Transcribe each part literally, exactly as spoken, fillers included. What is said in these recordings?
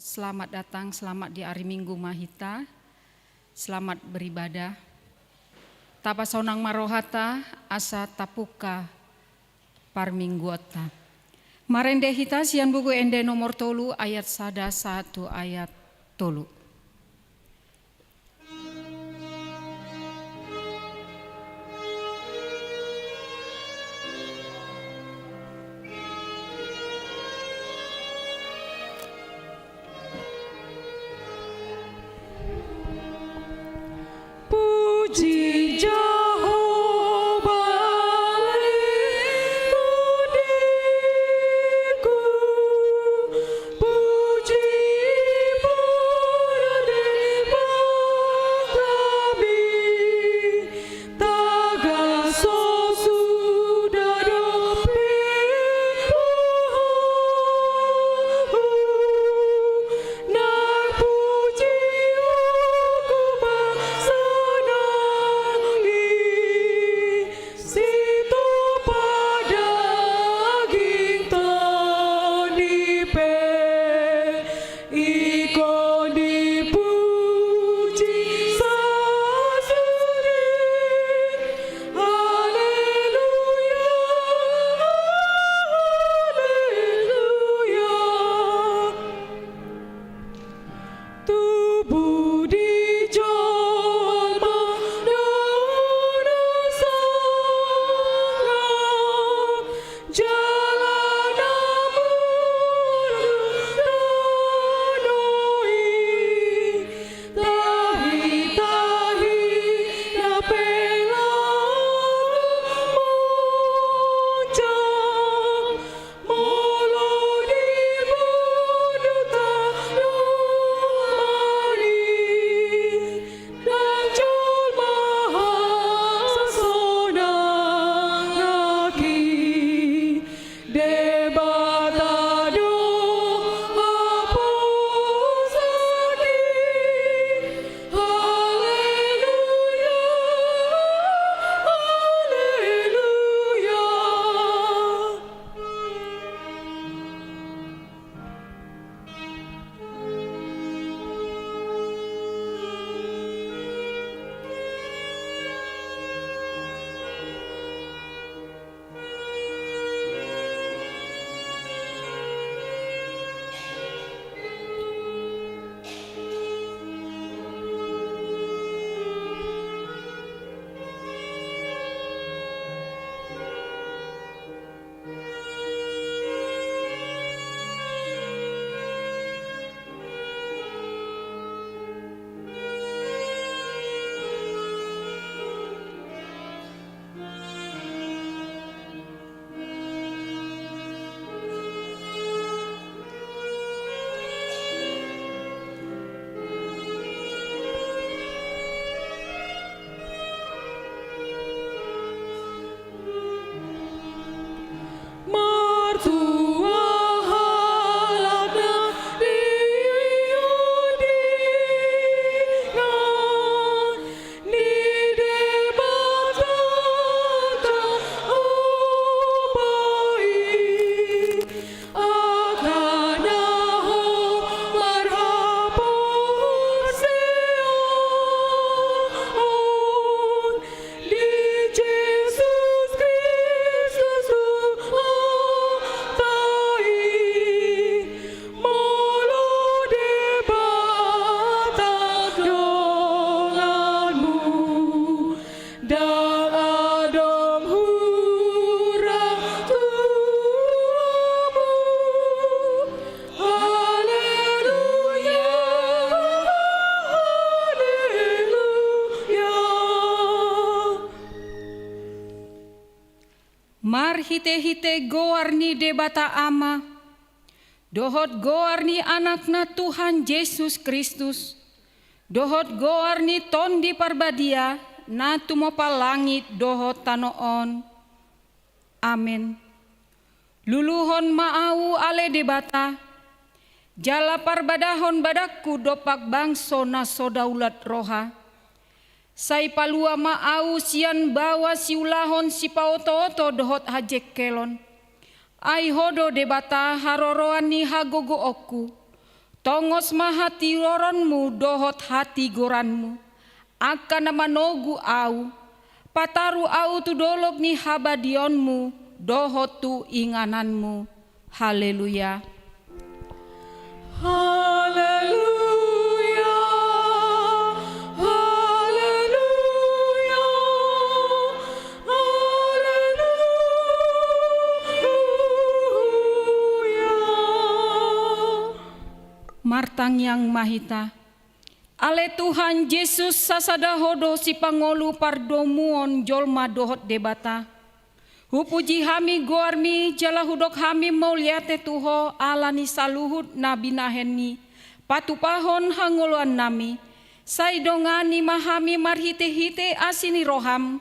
Selamat datang, selamat di ari Minggu ma hita. Selamat beribadah. Tapasonang ma rohanta asa tapungka parmingguonta. Marende hita sian Buku Ende nomor tolu ayat sada sahat tu ayat tolu. Puji Jahowa, pujiku, puji pada Debata kami. Tagan so suda dope, nang puji hukuman sonang i, situpa daging tondi pe. Ingkon dipuji sasude. Haleluya, haleluya. Tubu di jolma do na sangap, jala na muruk tano i, tahi-tahi na pe laho monjak, molo di bondut tano i. Ndang jolma hasonangan i, Debata do haposan i. Haleluya, haleluya. Martua halak na di undingan ni Debata Jahowa i, angka na ho marhaporseaon di Jesus Kristus Tuhanta i. Molo Debata donganmu, ndang adong hurang tu hamu. Haleluya, haleluya. Marhitehite goar ni Debata Ama, dohot goar ni Anakna Tuhan Jesus Kristus, dohot goar ni Tondi Parbadia na tumompa langit dohot tano on. Amen. Luluhon ma ahu ale Debata, jala parbadahon badanku dompak bangso na so daulat roha. Sai palua ma ahu sian baoa siulahon sipaotooto dohot hajengkelon. Ai Ho do Debata haroroan ni hagogoonku. Tongos ma hatiuronmu dohot hatigoranmu, angka na manogu ahu, pataru ahu tu dolok ni habadiaonmu dohot tu ingananmu. Haleluya. Haleluya, haleluya, haleluya. Martangiang ma hita. Ale Tuhan Jesus, sasada Ho do sipangolu pardomuon jolma dohot Debata. Hupuji hami goarmi jala hudok hami mauliate tu Ho ala ni saluhut na binahenmi patupahon hangoluannami. Sai dongani ma hami marhitehite asi ni roham,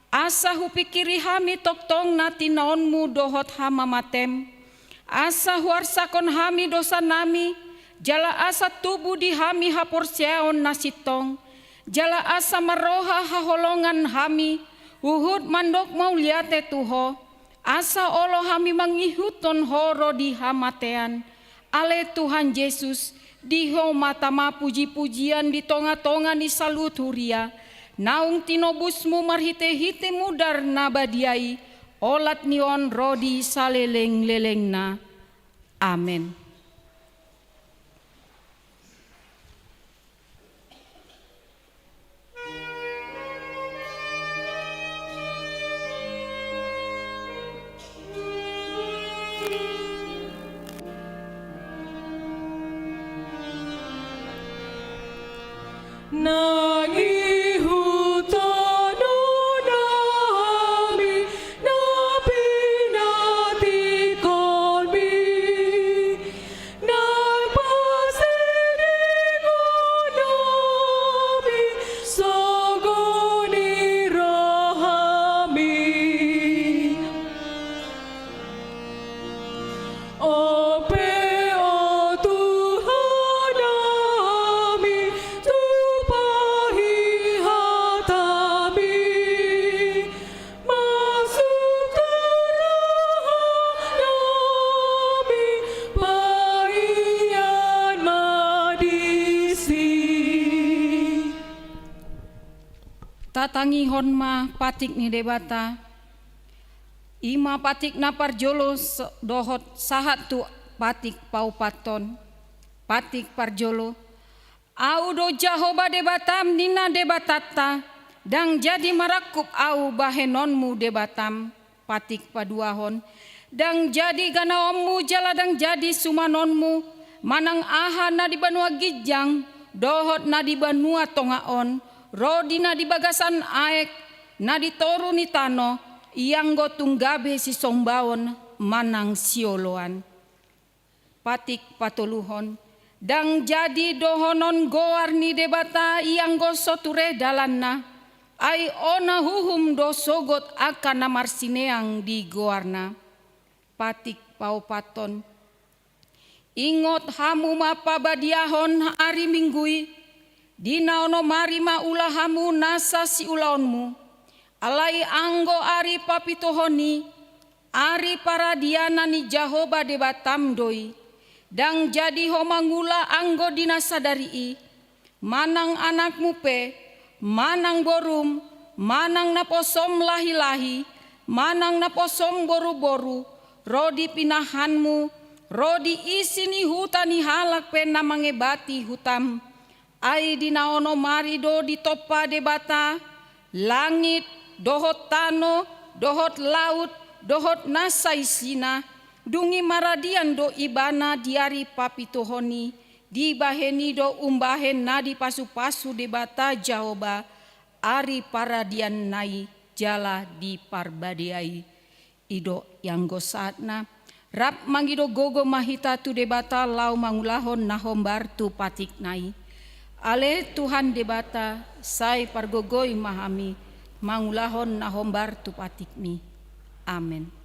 asa hupingkiri hami tongtong na tinaonmu dohot hamamatem, asa huarsakon hami dosanami, jala asa tubu di hami haporseaon na sintong, jala asa marroha haholongan hami, huhut mandok mauliate tu Ho, asa olo hami mangihuthon Ho ro di hamatean. Ale Tuhan Jesus, di Ho ma tama pujipujian di tongatonga ni saluhut huria, naung tinobusmu marhitehite mudar na badia i, olat ni on ro di salelenglelengna. Amen. Nangihuthon do hami na pinatikkonmi. Na pasidingon nami sogot ni rohami. On pe, o Tuhan nami, tumpahi hatami. Masuk tu roha nami, bagian ma disi. Tatangihon ma patik ni Debata. I ma patik na parjolo s-, dohot sahat tu patik paopathon. Patik parjolo. Ahu do Jahowa Debatam, ninna Debatanta, ndang jadi marangkup ahu bahenonmu Debatam. Patik paduahon. Ndang jadi ganaonmu jala ndang jadi sumanonmu, manang aha na di banua ginjang, dohot na di banua tonga on, ro di na di bagasan aek, na di toru ni tano, ianggo tung gabe sisombaon manang sioloan. Patik patoluhon. Ndang jadi dohonon goar ni Debata ianggo so ture dalanna, ai ona uhum do sogot angka na marsineang di goarna. Patik paopathon. Ingot hamu ma pabadiahon ari Minggu i, di na onom ari ma ula hamu nasa siulaonmu. Alai anggo ari papituhon i, ari paradianan ni Jahowa Debatam do i. Ndang jadi ho mangula anggo di na sadari i, manang anakmu pe, manang borum, manang naposom lahilahi, manang naposom boruboru, ro di pinahanmu, ro di isi ni huta ni halak pe na mangebati hutam. Ai di na onom ari do ditompa Debata langit, dohot tano, dohot laut, dohot na saisina. Dung i maradian do Ibana di ari papituhon i, dibahen i do umbahen na dipasupasu Debata Jahowa ari paradianna i jala di parbadiai. I do ianggo sahatna, rap mangido gogo ma hita tu Debata laho mangulahon na hombar tu patikna i. Ale Tuhan Debata, sai pargogoi ma hami mangulahon na hombar tu patikmi. Amen.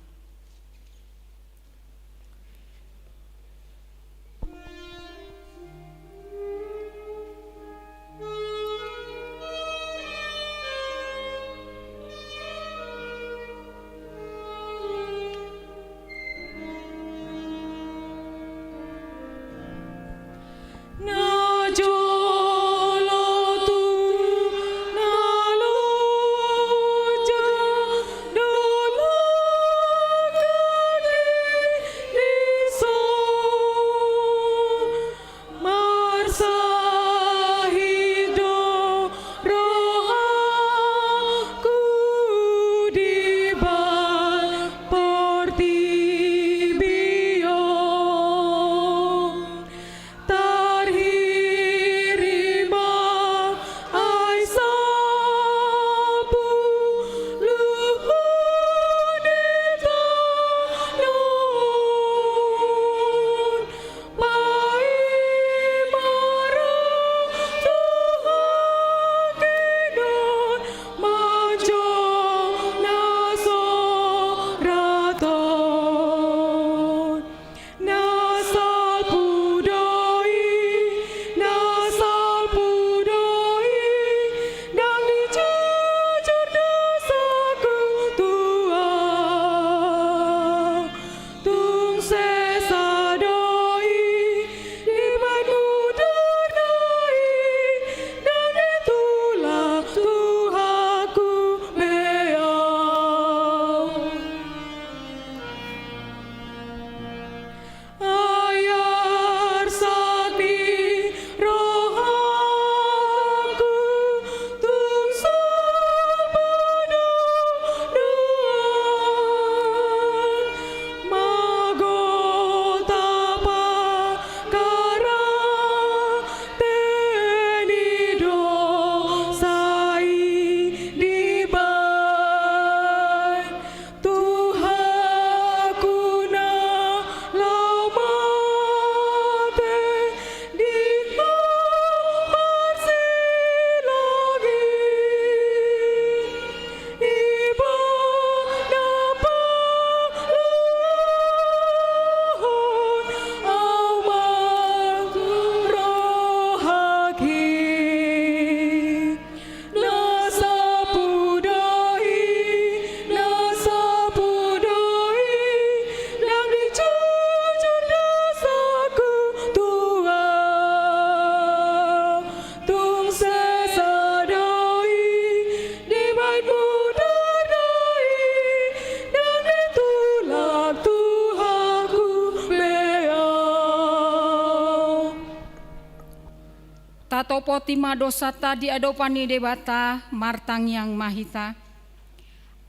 Poti ma dosanta di adopan ni Debata, martangiang ma hita.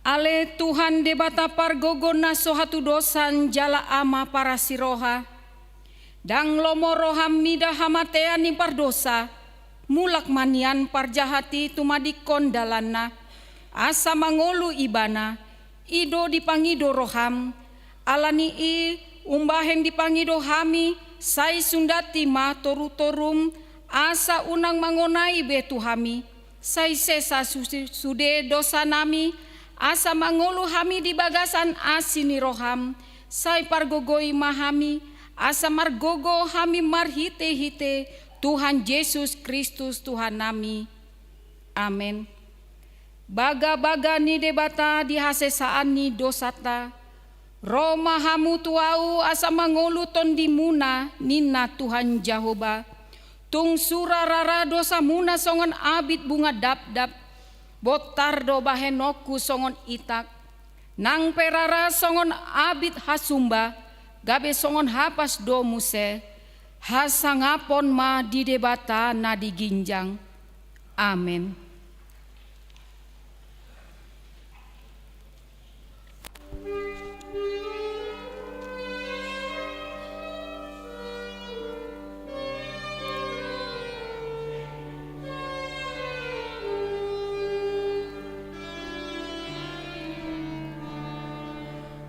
Ale Tuhan Debata pargogo na so hatudosan jala Ama parasi roha. Ndang lomo roham mida hamatean ni pardosa, mulak ma nian parjahat i tumadingkon dalanna, asa mangolu ibana, i do dipangido roham. Ala ni i umbahen dipangido hami, sai sundati ma torutorum, asa unang mangonai be tu hami, sai sesa su-, sude dosanami, asa mangolu hami di bagasan asi ni roham, sai pargogoi ma hami, asa margogo hami marhitehite Tuhan Jesus Kristus Tuhannami. Amen. Bagabaga ni Debata di hasesaan ni dosanta, ro ma hamu tu ahu asa mangolu tondimuna, ninna Tuhan Jahowa. Tung sura rara dosamuna songon abit bunga dapdap, bontar do bahenonku songon itak. Nang pe rara songon abit hasumba, gabe songon hapas do muse. Hasangapon ma di Debata na di ginjang. Amen.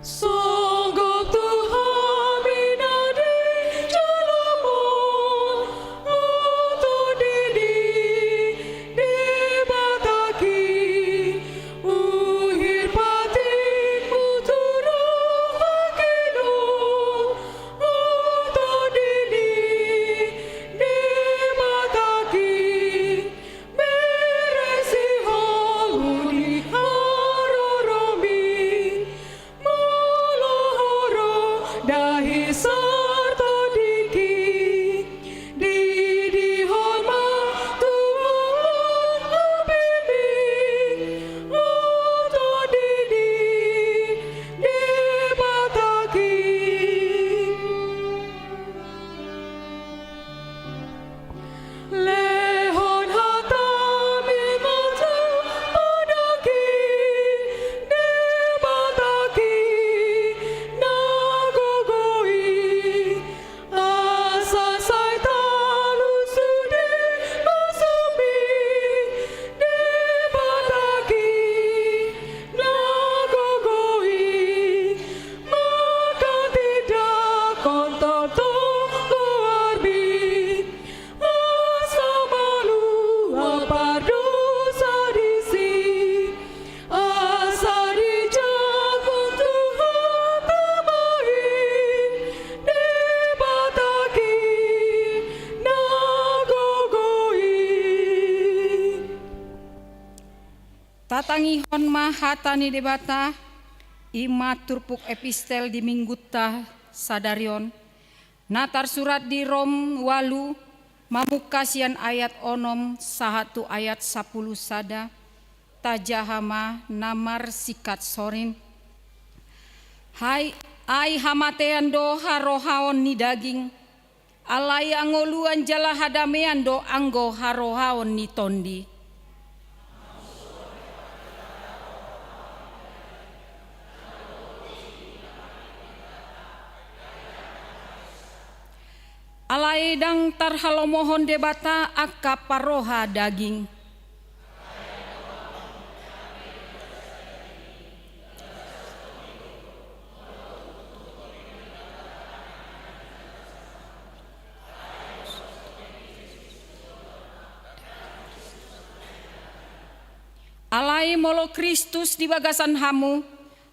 Songgop tu hami na di joloan on, Tondi ni Debata i, uhir patikmu tu rohangki do, Tondi ni Debata i. Beresi ho di haroromi, molo ho ro dahi sar tondingki, didihon ma tu ahu hapemi, Tondi ni Debata i. Lehon hatami ma tu podangki, Debata i na gogo i, asa sai talu sude basumi, Debata i na gogo i, manghatindanghon tongtong goarmi. Asa malua pardosa disi, asa dijangkon Tuhan Ama i, Debata i na gogo i. Tatangihon ma hata ni Debata, i ma turpuk epistel di minggunta sadari on. Na tarsurat di Rom ualu, mamungka sian ayat onom sahat tu ayat sampulu sada, tajaha ma na marsingkat sorin. Hai, ai hamatean do harohaon ni daging, alai hangoluan jala hadamean do anggo harohaon ni Tondi. Alai ndang tarhalomohon Debata angka parroha daging. Alai molo Kristus di bagasan hamu,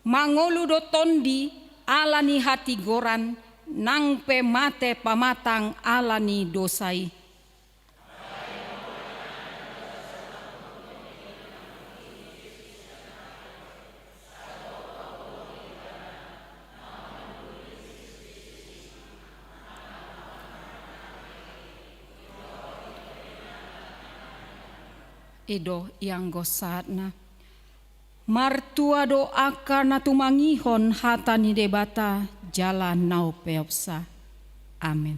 mangolu do Tondi ala ni hatigoran, nang pe mate pamatang ala ni dosa i. I do ianggo sahatna. Martua do angka na tumangihon hata ni Debata jala na umpeopsa. Amen.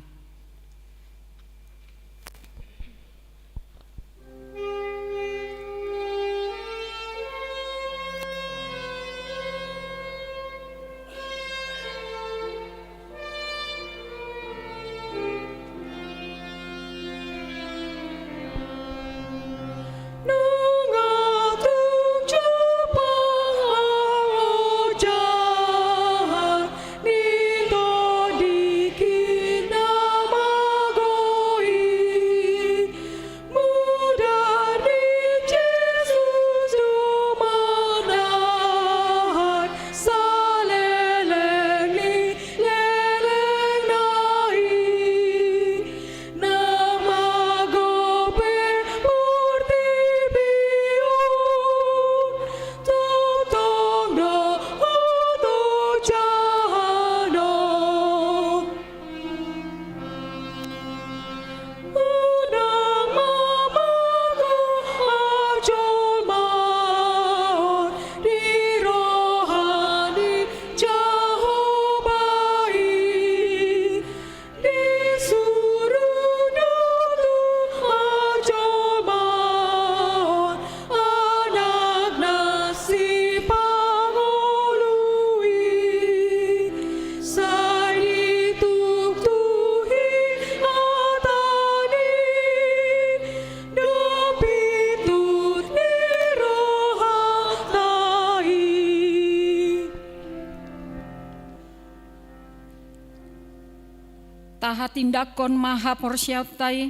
Hatindanghon ma haporseaonta i,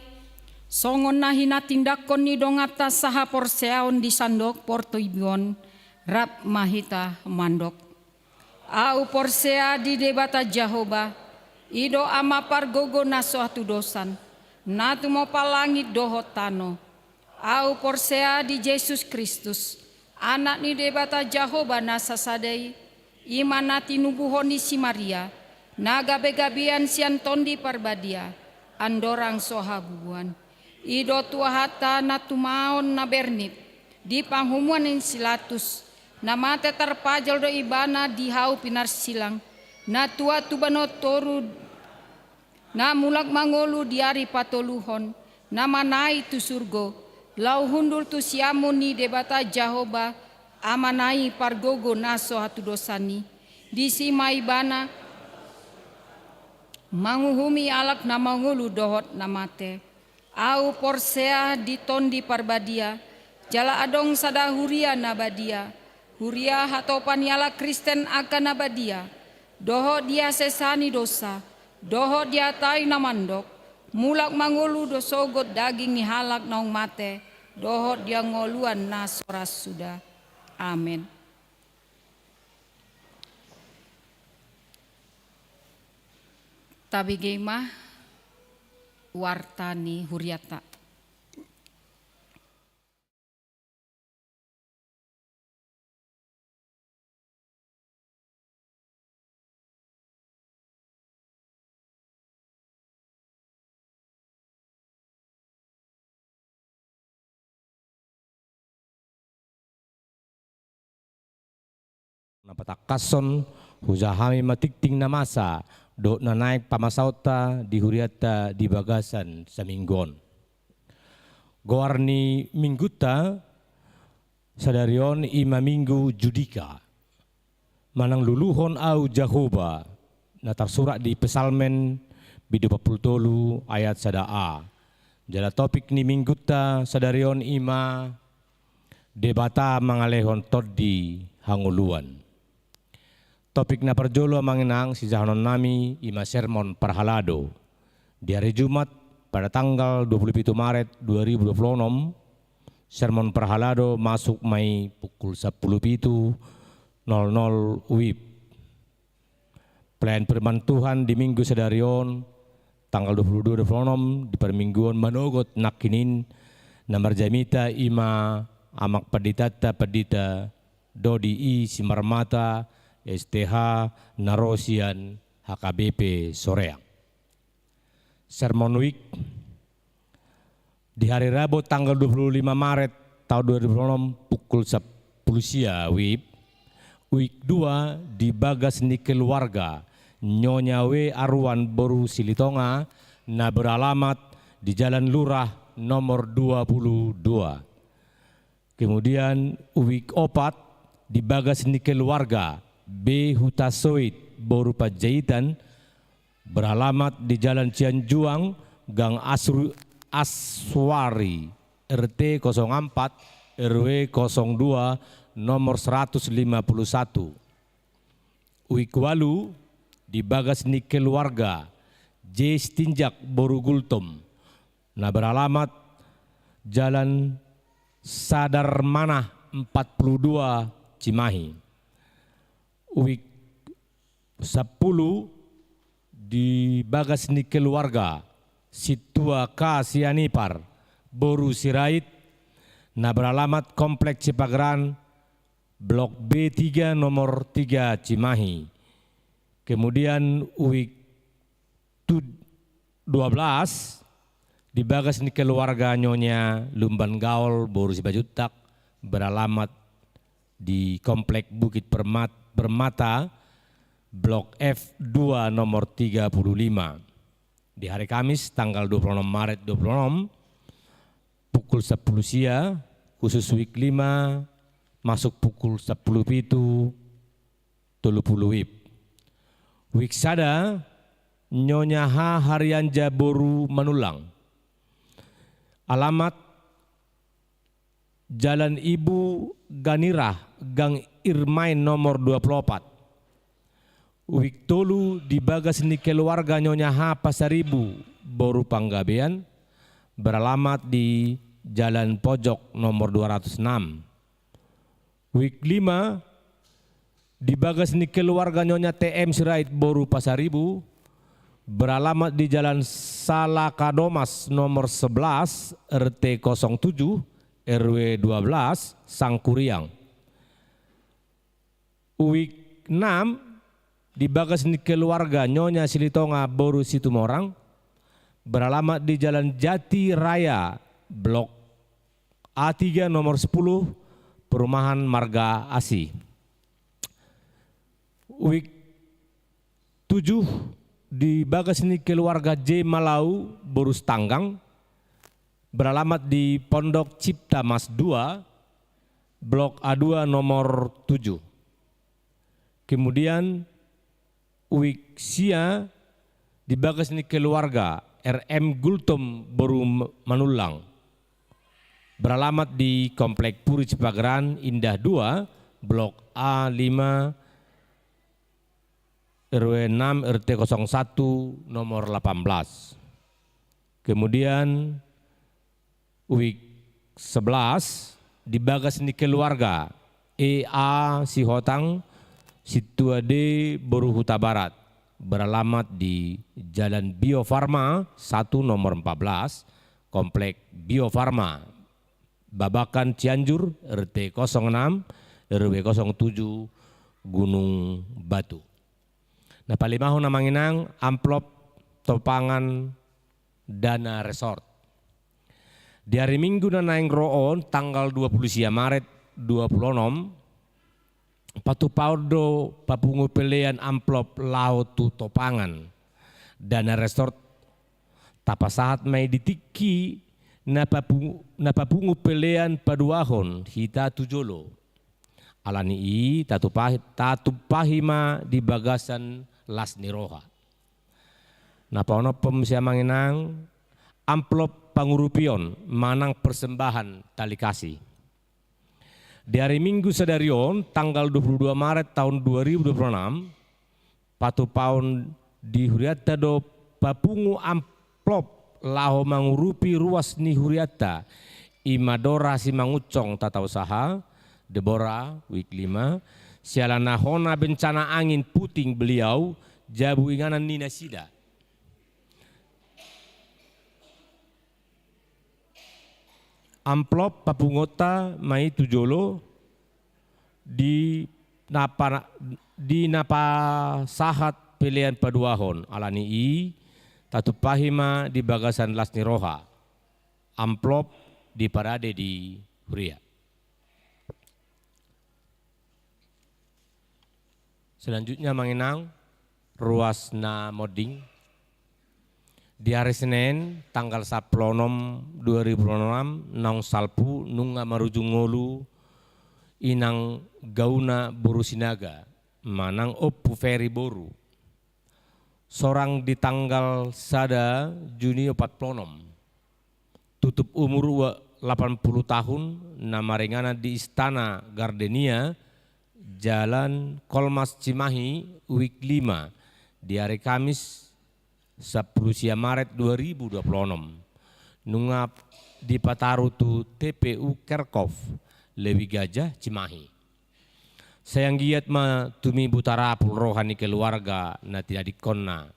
songon na hinatindanghon ni donganta sahaporseaon di sandok portibi on, rap ma hita mandok. Ahu porsea di Debata Jahowa, i do Ama pargogo na so hatudosan, na tumompa langit dohot tano. Ahu porsea di Jesus Kristus, Anak ni Debata Jahowa na sasada i, i ma na tinubuhon ni si Maria, na gabe-gabean sian Tondi Parbadia, andorang so habubuhan. I do Tuhanta na tumaon na bernit, di panghumuan ni si Pilatus, na mate tarpajal do ibana di hau pinarsilang, na tua tuba na toru, na mulak mangolu di ari patoluhon, na manait tu surgo, laho hundul tu siamun ni Debata Jahowa, Amana i pargogo na so hatudosan i. Disi ma ibana manguhumi halak na mangolu dohot na mate. Ahu porsea di Tondi Parbadia, jala adong sada huria na badia, huria hatopan ni halak Kristen angka na badia, dohot di hasesaan ni dosa, dohot di hata i na mandok, mulak mangolu do sogot daging ni halak naung mate, dohot di hangoluan na so ra suda. Amen. Tabege ma warta ni huriata. Na patangkashon, hujaha hami ma tingting na masa dohot na naeng pamasaonta di hurianta di bagasan saminggu on. Goar ni minggunta sadari on i ma Minggu Judika. Manang luluhon ahu Jahowa, na tarsurat di Psalmen bindu opat pulu tolu ayat sada a. Jala topik ni minggunta sadari on i ma Debata mangalehon tondi hangoluan. Topik na parjolo, amang inang, sijahanon nami i ma sermon parhalado di hari Jumat pada tanggal dua puluh pitu Maret dua ribu dua puluh enam. Sermon parhalado masuk ma i pukul sampulu pitu nol nol WIB. Pelayan firman Tuhan di Minggu sadari on, tanggal dua puluh dua, dua puluh enam, di parmingguon manogot nangkin i, na marjamita i ma Amang Panditanta, Pandita Dodi I Simarmata, S T H, na ro sian H K B P Soreang. Sermon WIB di hari Rabu tanggal dua puluh lima Maret tahun dua ribu dua puluh enam pukul sampulu sia WIB. WIB dua di bagas ni keluarga Nyonya W Aruan boru Silitonga, na beralamat di Jalan Lurah nomor dua puluh dua. Kemudian WIB opat di bagas ni keluarga B Hutasoit boru Panjaitan, beralamat di Jalan Cianjuang, Gang Asru-, Aswari, R T kosong empat, R W kosong dua, nomor seratus lima puluh satu. WIB walu di bagas ni keluarga J Sitinjak boru Gultom, na beralamat Jalan Sadarmanah empat puluh dua, Cimahi. WIB sampulu di bagas ni keluarga Sintua K Sianipar boru Sirait, na beralamat Komplek Cipageran, Blok B tiga, nomor tiga, Cimahi. Kemudian WIB tu-, dua belas di bagas ni keluarga Nyonya Lumban Gaol boru Simanjuntak, beralamat di Komplek Bukit Permat-, Permata, Blok F dua, nomor tiga puluh lima. Di hari Kamis tanggal dua puluh enam Maret dua puluh enam, pukul sampulu sia, khusus WIB lima, masuk pukul sampulu pitu tolu pulu WIB. WIB sada, Nyonya H Harianja boru Manullang. Alamat Jalan Ibu Ganirah, Gang Irmain nomor dua puluh opat. Uik tolu di bagas ni keluarga Nyonya H Pasaribu boru Panggabean, beralamat di Jalan Pojok nomor dua ratus enam. Uik lima di bagas ni keluarga Nyonya T M Sirait boru Pasaribu, beralamat di Jalan Salakadomas nomor sebelas, R T kosong tujuh, R W dua belas, Sangkuriang. Uik enam di bagas ni keluarga Nyonya Silitonga boru Situmorang, beralamat di Jalan Jati Raya, Blok A tiga nomor sepuluh, perumahan Marga Asih. Uik tujuh di bagas ni keluarga J Malau boru Sitanggang, beralamat di Pondok Cipta Mas dua, Blok A dua nomor tujuh. Kemudian uik sia di bagas ni keluarga R M Gultom boru M-, Manullang, beralamat di Komplek Puri Cipageran Indah dua, Blok A lima, R W enam, R T kosong satu, nomor delapan belas. Kemudian uik sebelas di bagas ni keluarga E A Sihotang, Situa D boru Hutabarat, beralamat di Jalan Bio Farma satu nomor empat belas, Komplek Bio Farma, Babakan Cianjur, R T kosong enam, R W kosong tujuh, Gunung Batu. Na palimahon, Amang Inang, amplop topangan dana resort. Di ari Minggu na naeng ro on, tanggal dua puluh sia Maret dua puluh onom, patupaon do papungu pelean amplop laho tu topangan dana resort. Tapasahat ma i di tingki na papungu, na papungu pelean paduahon hita tu jolo. Ala ni i tatumpahi, tatumpahi ma di bagasan las ni roha. Na paonomhon muse, Amang Inang, amplop pangurupion manang persembahan tali kasih. Di ari Minggu sadari on, tanggal dua puluh dua Maret taon dua ribu dua puluh enam, patupaon di hurianta do papungu amplop laho mangurupi ruas ni hurianta, i ma Dora Simangunsong Tata Usaha, Debora, Uik lima, siala na hona bencana angin puting beliau, jabu inganan ni nasida. Amplop papunguonta ma i tu jolo di na pa-, di na pasahat pelean paduahon, ala ni i tatumpahi ma di bagasan las ni roha. Amplop diparade di huria. Selanjutnya, Amang Inang, ruas na monding. Di ari Senen, tanggal sampulu onom dua ribu dua puluh enam, naung salpu nunga marujung ngolu inang Gauna boru Sinaga, manang Ompu Feri boru. Sorang di tanggal sada Juni opat pulu onom. Tutup umur ua-, lapan pulu tahun, na maringanan di Istana Gardenia, Jalan Kolmas Cimahi, Uik lima, di ari Kamis, sampulu sia Maret dua ribu dua pulu onom. Nunga dipataru tu T P U Kerkhof, Lewi Gajah, Cimahi. Sai anggiat ma tumibu tarapul roha ni keluarga na tinadingkonna.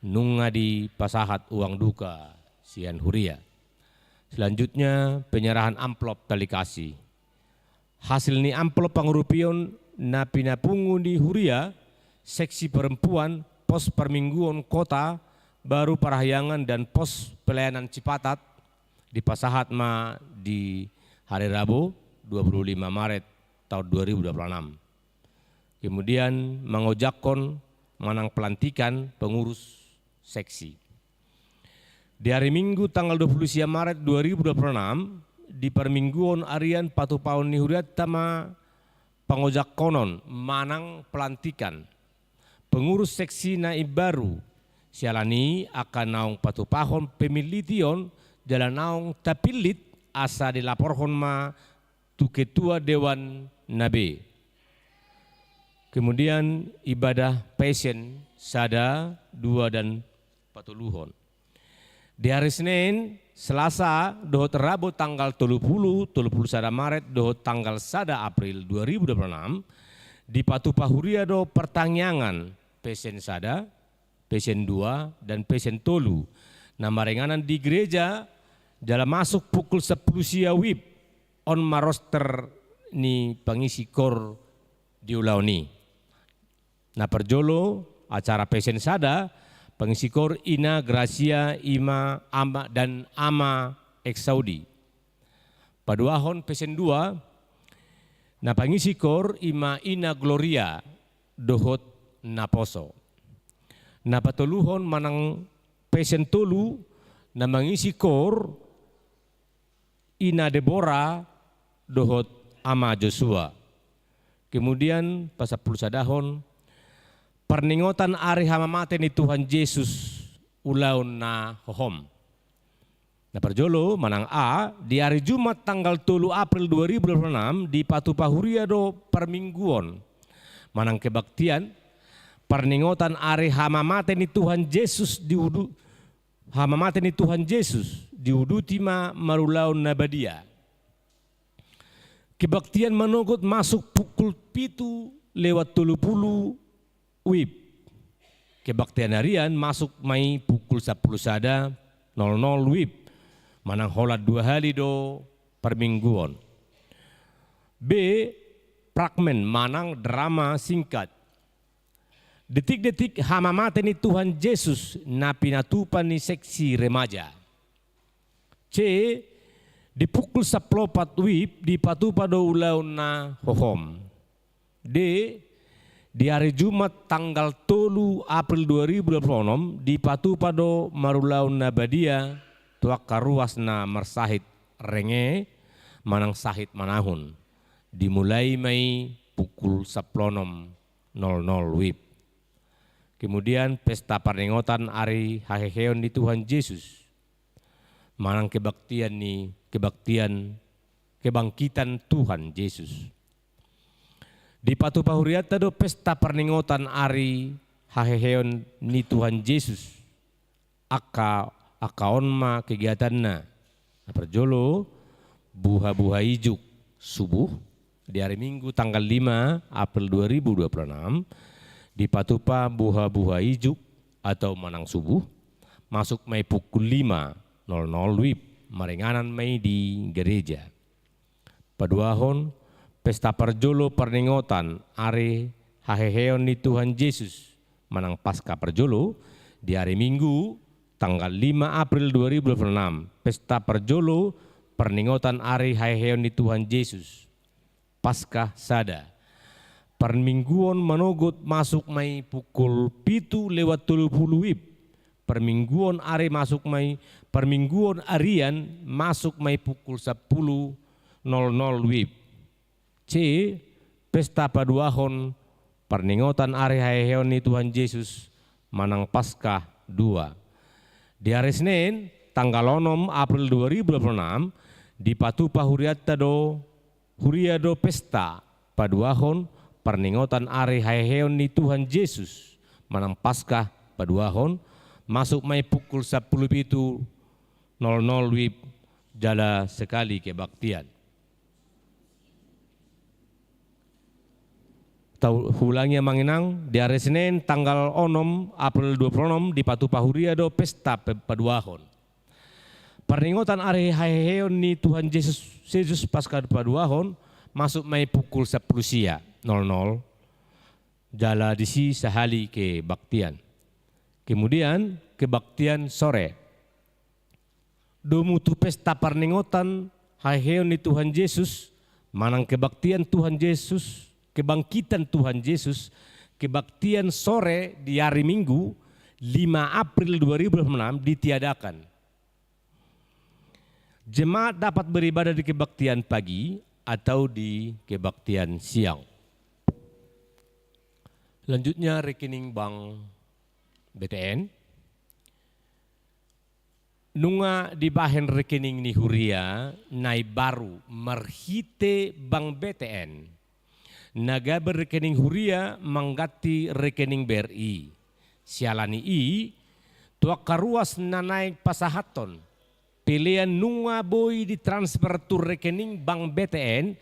Nunga dipasahat uang duka sian huria. Selanjutnya, penyerahan amplop tali kasih. Hasil ni amplop pangurupion na pinapungu ni huria, seksi perempuan, pos parmingguon kota, baru Parahyangan dan pos pelayanan Cipatat, dipasahat ma di hari Rabu, dua puluh lima Maret taon dua ribu dua puluh enam. Kemudian mangojakkon manang pelantikan pengurus seksi. Di ari Minggu tanggal dua puluh sia Maret dua ribu dua puluh enam, di parmingguon arian patupaon ni hurianta ma pangojakkonon manang pelantikan pengurus seksi na imbaru, siala ni angka naung patupahon pemilition jala naung tapillit asa dilaporhon ma tu ketua dewan na be. Kemudian ibadah Passion sada, dua, dan patoluhon. Di hari Senin, Selasa, dohot Rabu tanggal tolu pulu, tolu pulu sada Maret, dohot tanggal sada April dua ribu dua pulu enam, dipatupa huria do partangiangan Passion sada, Passion dua, dan Passion tolu. Na maringanan di gereja, jala masuk pukul sampulu sia wib, on ma roster ni pangisi koor di ulaon i. Na parjolo, acara Passion sada, pangisi koor Ina Gracia, Ima, Ama, dan Ama Eksaudi. Paduahon Passion dua, na pangisi koor ima Ina Gloria dohot naposo. Na patoluhon manang Passion tolu, na mangisi koor Ina Debora dohot Ama Joshua. Kemudian pasampulu sadahon, parningotan ari hamamate ni Tuhan Jesus, ulaon na hohom. Na parjolo manang A, di ari Jumat tanggal tolu April dua ribu dua pulu enam, dipatupa huria do parmingguon manang kebaktian parningotan ari hamamate ni Tuhan Jesus di udu-, hamamate ni Tuhan Jesus, diuduti ma marulaon na badia. Kebaktian manogot masuk pukul pitu lewat tolu pulu wib. Kebaktian harian masuk ma i pukul sampulu sada nol nol wib. Manang holan dua hali do parmingguon. B, fragmen manang drama singkat. Detik-detik hamamate ni Tuhan Jesus na pinatupa ni seksi remaja. C, di pukul sampulu opat wib dipatupa do ulaon na hohom. D, di ari Jumat tanggal tolu April dua ribu dua pulu onom dipatupa do marulaon na badia tu angka ruas na marsahit renge manang sahit manahun. Dimulai ma i pukul sampulu onom nol nol wib. Kemudian pesta parningotan ari haheheon ni Tuhan Jesus. Manang kebaktian ni, kebaktian kebangkitan Tuhan Jesus. Dipatupa hurianta do pesta parningotan ari haheheon ni Tuhan Jesus. Angka, angka on ma kegiatanna. Na parjolo, buha-buha ijuk subuh, di ari Minggu tanggal lima April dua ribu dua puluh enam, dipatupa buha-buha ijuk atau manang subuh, masuk ma i pukul lima nol nol wib, maringanan ma i di gereja. Paduahon, pesta parjolo parningotan ari haheheon ni Tuhan Jesus, manang Paskah parjolo, di ari Minggu, tanggal lima April dua ribu dua puluh enam, pesta parjolo parningotan ari haheheon ni Tuhan Jesus, Paskah sada. Parmingguon manogot masuk ma i pukul pitu lewat tolu pulu wib. Parmingguon ari masuk ma i, parmingguon arian masuk ma i pukul sampulu nol nol wib. C, pesta paduahon parningotan ari haheheon ni Tuhan Jesus manang Paskah dua. Di ari Senin, tanggal onom April dua ribu dua puluh enam, dipatupa hurianta do, huria do pesta paduahon parningotan ari haheheon ni Tuhan Jesus manang Paskah paduahon, masuk ma i pukul sampulu pitu nol nol wib, jala sekali kebaktian. Tau hulangi amang inang, di ari Senin tanggal onom April dua puluh onom dipatupa huria do pesta pe-, paduahon. Parningotan ari haheheon ni Tuhan Jesus, Jesus Paskah paduahon, masuk ma i pukul sampulu sia nol nol. Jala disi sahali kebaktian. Kemudian kebaktian sore. Domu tu pesta parningotan haheheon ni Tuhan Jesus, manang kebaktian Tuhan Jesus, kebangkitan Tuhan Jesus, kebaktian sore di ari Minggu, lima April dua ribu dua puluh enam ditiadakan. Jemaat dapat beribadah di kebaktian pagi atau di kebaktian siang. Selanjutnya rekening bank B T N. Nunga dibahen rekening ni huria na imbaru marhite bank B T N. na gabe rekening huria mangganti rekening B R I. Siala ni i, tu angka ruas na naeng pasahathon pelean nunga boi ditransfer tu rekening bank B T N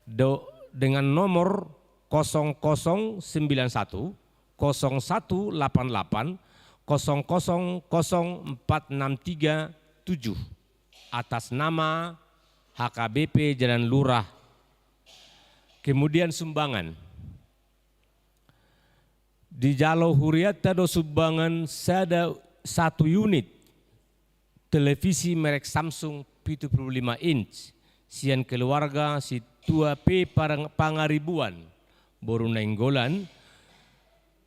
do, dengan nomor kosong kosong sembilan satu, kosong satu lapan lapan, kosong kosong kosong empat enam tiga tujuh, atas nama H K B P Jalan Lurah. Kemudian sumbangan. Dijalo hurianta do sumbangan sada, satu unit televisi merek Samsung pitu pulu lima inch sian keluarga Situa P Parang-, Pangaribuan, boru Nainggolan,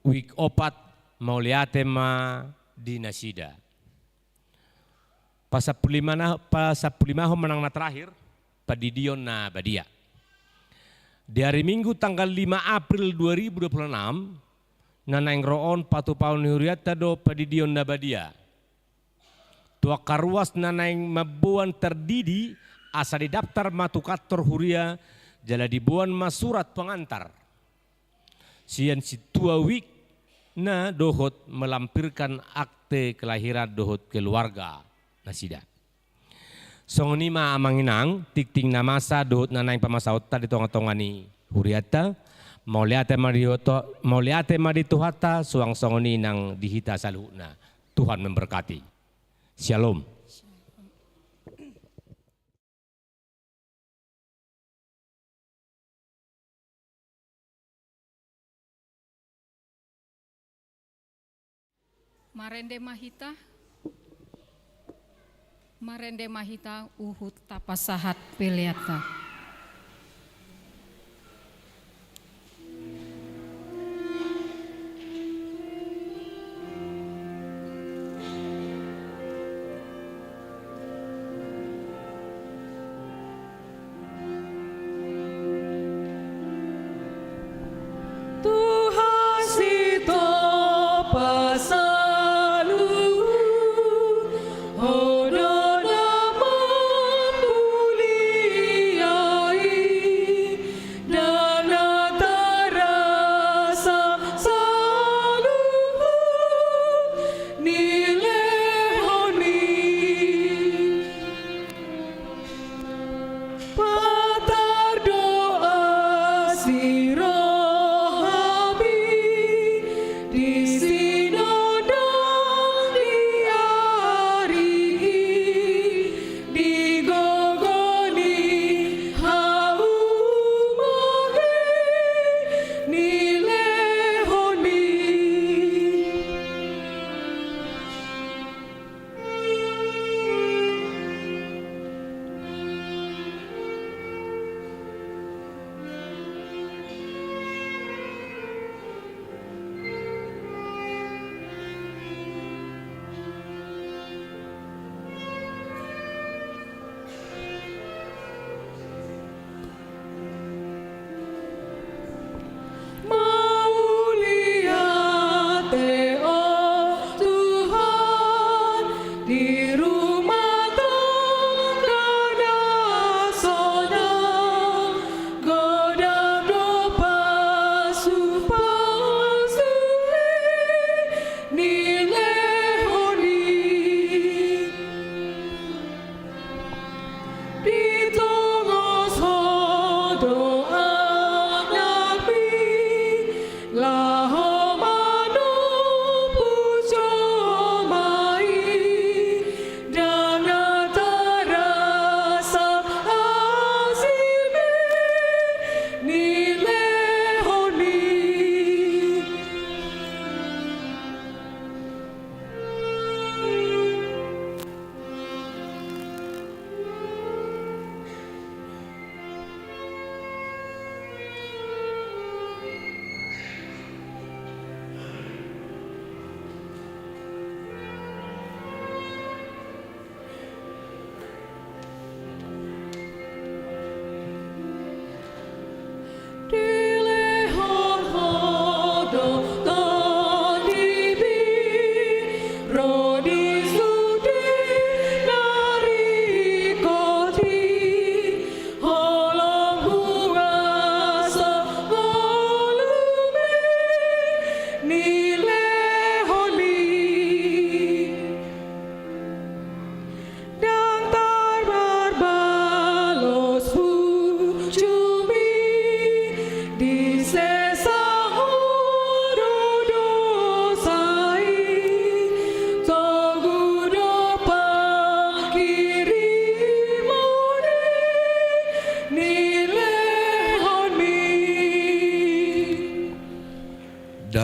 wijk opat, mauliate ma di nasida. Pasampulima na-, pasampulima ho manang na terakhir, pandidion na badia. Di ari Minggu tanggal lima April dua ribu dua puluh enam, na naeng ro on patupaon ni hurianta do pandidion na badia. Tu angka ruas na naeng mamboan tardidi asa didaftar ma tu kantor huria jala diboan ma surat pengantar sian situa wijk na dohot melampirkan akte kelahiran dohot keluarga nasida. Songon i ma amang inang, tingting na masa dohot na naeng pamasaonta di tonga-tonga ni hurianta. Mauliate ma di oto-, mauliate ma di Tuhanta, suang songon i nang di hita saluhutna. Tuhan memberkati. Syalom. Marende ma hita, marende ma hita huhut tapasahat peleanta. Tuhan sitopasolu, Ho do na mambulia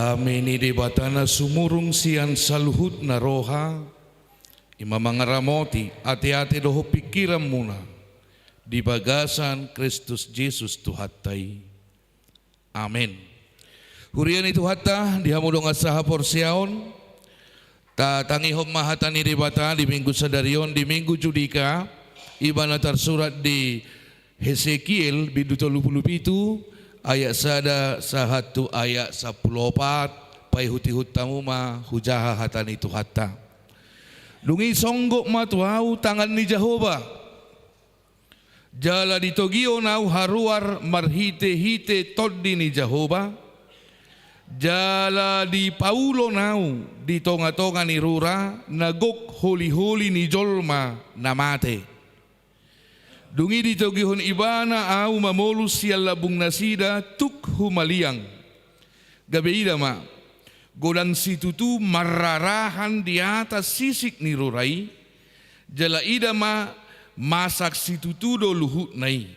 Dame ni Debata na sumurung sian saluhutna roha, i ma mangaramoti ateate dohot pingkiranmuna di bagasan Kristus Jesus Tuhanta i. Amen. Huria ni Tuhanta, di hamu dongan sahaporseaon, tatangihon ma hata ni Debata di Minggu sadari on, di Minggu Judika, i ma na tarsurat di Hesekiel bindu tolu pulu pitu, ayat sada sahat tu ayat sampulu opat. Paihutihut hamu ma hujaha hata ni Tuhanta. Dung i songgop ma tu ahu tangan ni Jahowa. Jala ditogihon ahu haruar marhitehite Tondi ni Jahowa, jala dipaulon ahu di tongatonga ni rura na gok holiholi ni jolma na mate. Dung i ditogihon ibana ahu mamolus sian lambungnasida tuk humaliang. Gabe ida ma, godang situtu marrarahan di atas sisik ni rura i, jala ida ma, masak situtu do luhutna i.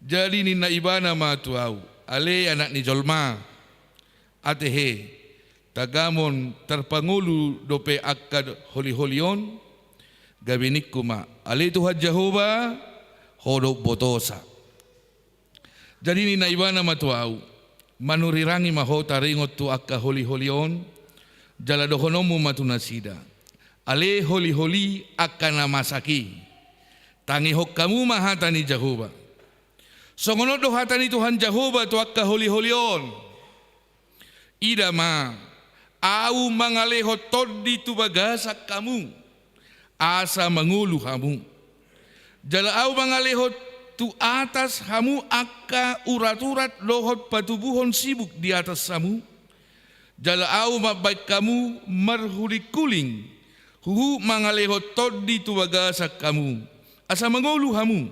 Jadi ninna ibana ma tu ahu: Ale anak ni jolma, ate he, tagamon tarpangolu dope angka holiholi on? Gabe ningku ma: Ale Tuhan Jahowa, ho do umbotosa. Jadi ninna ibana ma tu ahu: Manurirangi ma ho taringot tu angka holiholi on, jala dohononmu ma tu nasida: Ale holiholi angka na masak i, tangihon hamu ma hata ni Jahowa. Songon on do hata ni Tuhan Jahowa tu angka holiholi on: Ida ma, ahu mangalehon tondi tu bagasan hamu, asa mangolu hamu. Jala ahu mangalehon tu atas hamu angka uraturat dohot patubuhon sibuk di atas hamu. Jala ahu mambahen hamu marhulingkuling, huhut mangalehon tondi tu bagasan hamu, asa mangolu hamu.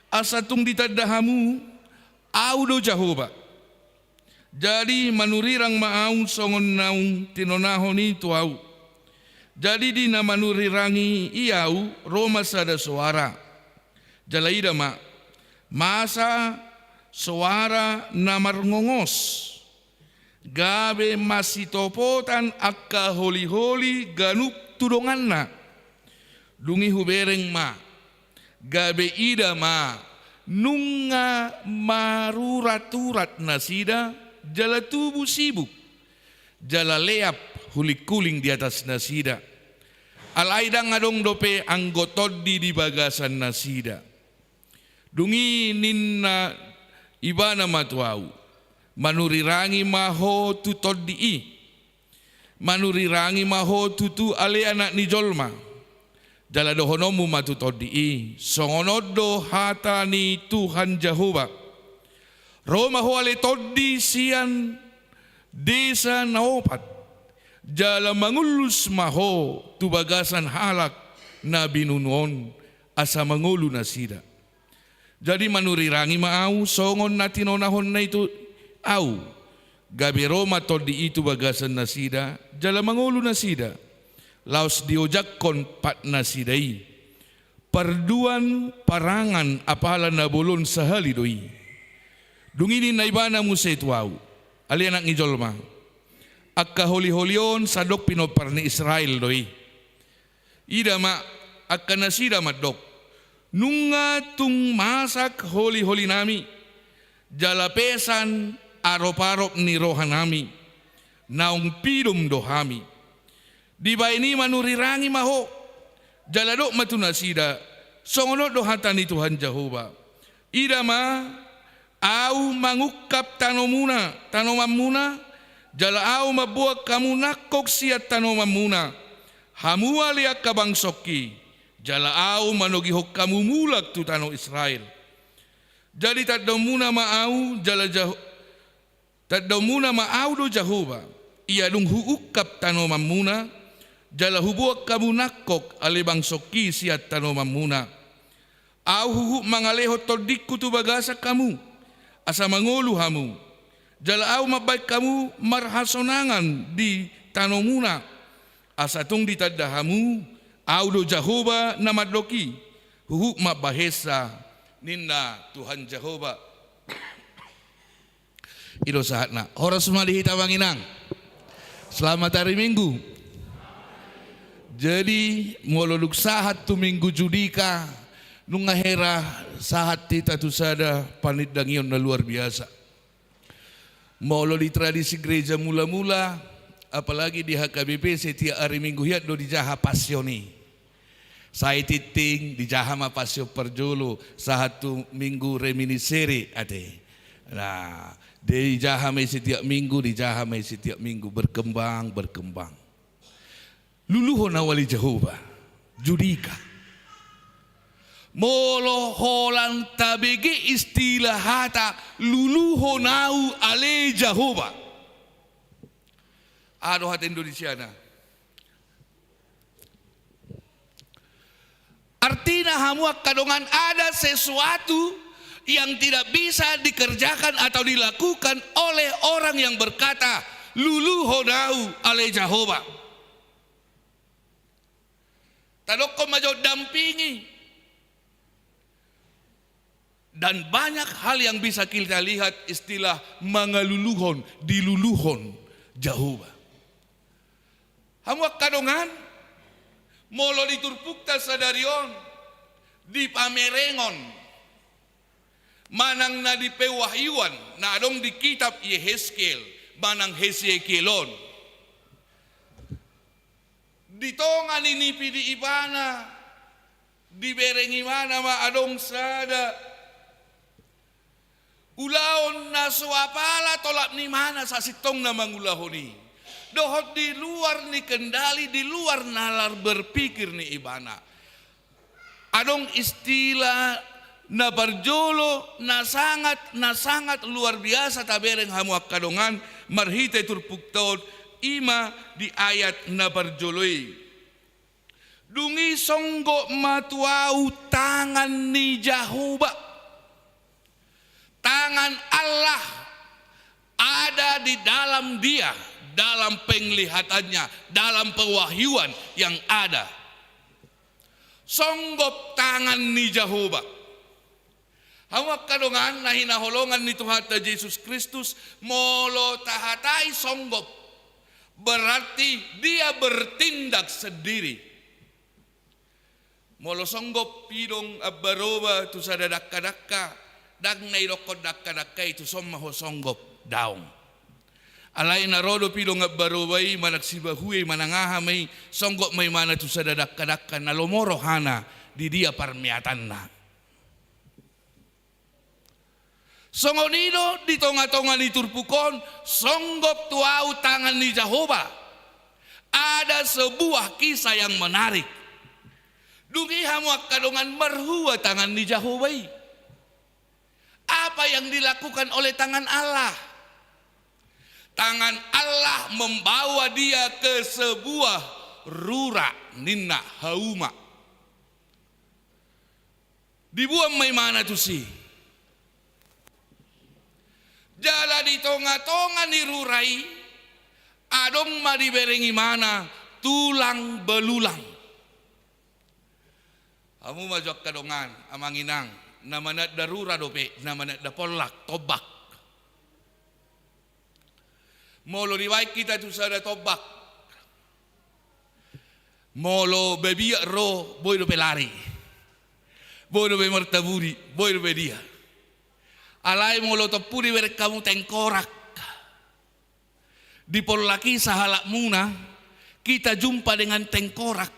Asa tung ditanda hamu, ahu do Jahowa. Jadi manurirang ma ahu songon naung tinonahon i tu ahu. Jadi di na manurirangi i ahu, ro ma sada soara. Jala ida ma, masa soara na marngongos, gabe masitopotan angka holiholi ganup tu donganna. Dung i hubereng ma, gabe ida ma, nunga maruraturat nasida, jala tubu sibuk, jala leap hulingkuling di atas nasida. Alai ndang adong dope anggo tondi di bagasan nasida. Dung i ninna ibana ma tu ahu: Manurirangi ma ho tu tondi i. Manurirangi ma ho tutu, ale anak ni jolma. Jala dohononmu ma tu tondi i: Songon on do hata ni Tuhan Jahowa: Ro ma ho, ale tondi, sian desa na opat, jala mangullus ma ho tu bagasan halak na binunu on, asa mangolu nasida. Jadi manurirangi ma ahu songon na tinonahonna i tu ahu. Gabe ro ma tondi i tu bagasan nasida, jala mangolu nasida, laos diojakhon patnasida i. Parduan parangan apala na bolon sahali do i. Dung i ninna ibana muse tu ahu: Ale anak ni jolma, angka holiholi on sandok pinompar ni Israel do i. Ida ma, angka nasida mandok: Nunga tung masak holiholinami, jala pesan aroparop ni rohanami, naung pidom do hami. Dibahen i manurirangi ma ho, jala dok ma tu nasida: Songon on do hata ni Tuhan Jahowa: Ida ma, ahu mangungkap tanomuna, tanomanmuna, jala ahu mamboan hamu nangkok sian tanomanmuna, hamu ale angka bangsongki, jala ahu manogihon hamu mulak tu tano Israel. Jadi tandaonmuna ma ahu, jala Jah-, tandaonmuna ma ahu do Jahowa, ia dung huungkap tanomanmuna, jala huboan hamu nangkok ale bangsongki sian tanomanmuna. Ahu huhut mangalehon tondingku tu bagasan hamu, asa mangolu hamu. Jala ahu mambahen hamu marhasonangan di tanomuna, asa tung ditanda hamu, ahu do Jahowa na mandok i, huhut mambahensa, ninna Tuhan Jahowa. I do sahatna. Horas ma di hita amang inang. Selamat hari Minggu. Jadi, molo dung sahat tu Minggu Judika, nunga hera sahat hita tu sada panindangion na luar biasa. Molo di tradisi gereja mula-mula, apalagi di H K B P, setiap hari Minggu hian do dijaha Passion i. Sai tintin dijaha ma Passion parjolo, sahat tu Minggu Reminiscere ate. Nah, dijaha ma i setiap Minggu, dijaha ma i setiap Minggu, berkembang, berkembang. Luluhon ahu ale Jahowa, Judika. Molo holan tabege istilah hata luluhon ahu ale Jahowa. Aha do hata Indonesiana? Artina hamu angka dongan, ada sesuatu yang tidak bisa dikerjakan atau dilakukan oleh orang yang berkata, "Luluhon ahu ale Jahowa." Tadokkon ma jo dampingi. Dan banyak hal yang bisa kita lihat istilah mangaluluhon, diluluhon Jahowa. Hamu angka dongan, molo di turpukta sadari on, di pamerengon, manang na di pewahyuan, na adong di kitab Yehezkiel, manang Hesekiel on. Di tonga ni nipi ni ibana, dibereng ibana ma adong sada ulaon na so apala tolap ni ibana sasintongna mangulahon i. Dohot di luar ni kendali, di luar nalar berpikir ni ibana. Adong istilah na parjolo, na sangat, na sangat luar biasa tabereng hamu angka dongan, marhite turpukta on, i ma di ayat na parjolo i. Dung i songgop ma tu ahu tangan ni Jahowa. Tangan Allah ada di dalam dia, dalam penglihatannya, dalam pewahyuan yang ada. Songgop tangan ni Jahowa. Hamu angka dongan na hinaholongan ni Tuhanta Jesus Kristus, molo tahatai songgop, berarti dia bertindak sendiri. Molo songgop pidong ambaroba tu sada dangka-dangka, ndang na idokkon dangka-dangka i tuson ma ho songgop, daong. Alai na ro do pidong ambaroba i manang sibahue i manang aha ma i, songgop ma ibana tu sada dangka-dangka na lomo rohana di dia parmeatanna. Songon i do di tonga-tonga ni turpuk on, songgop tu ahu tangan ni Jahowa. Ada sebuah kisah yang menarik. Dung i hamu angka dongan, marhua tangan ni Jahowa i. Apa yang dilakukan oleh tangan Allah? Tangan Allah membawa dia ke sebuah rura, ninna, hauma. Dibuan ma ibana tusi. Jala di tonga-tonga ni rura i, adong ma dibereng ibana tulang belulang. Hamu ma jo angka dongan, amang inang, na mananda rura dope, na mananda pollak, tombak. Molo dibaen hita tu sada tombak, molo babiat ro, boi dope lari, boi dope martabuni, boi dope dia. Alai molo tompu dibereng hamu tengkorak, di pollak i sahalakmuna, kita jumpa dengan tengkorak.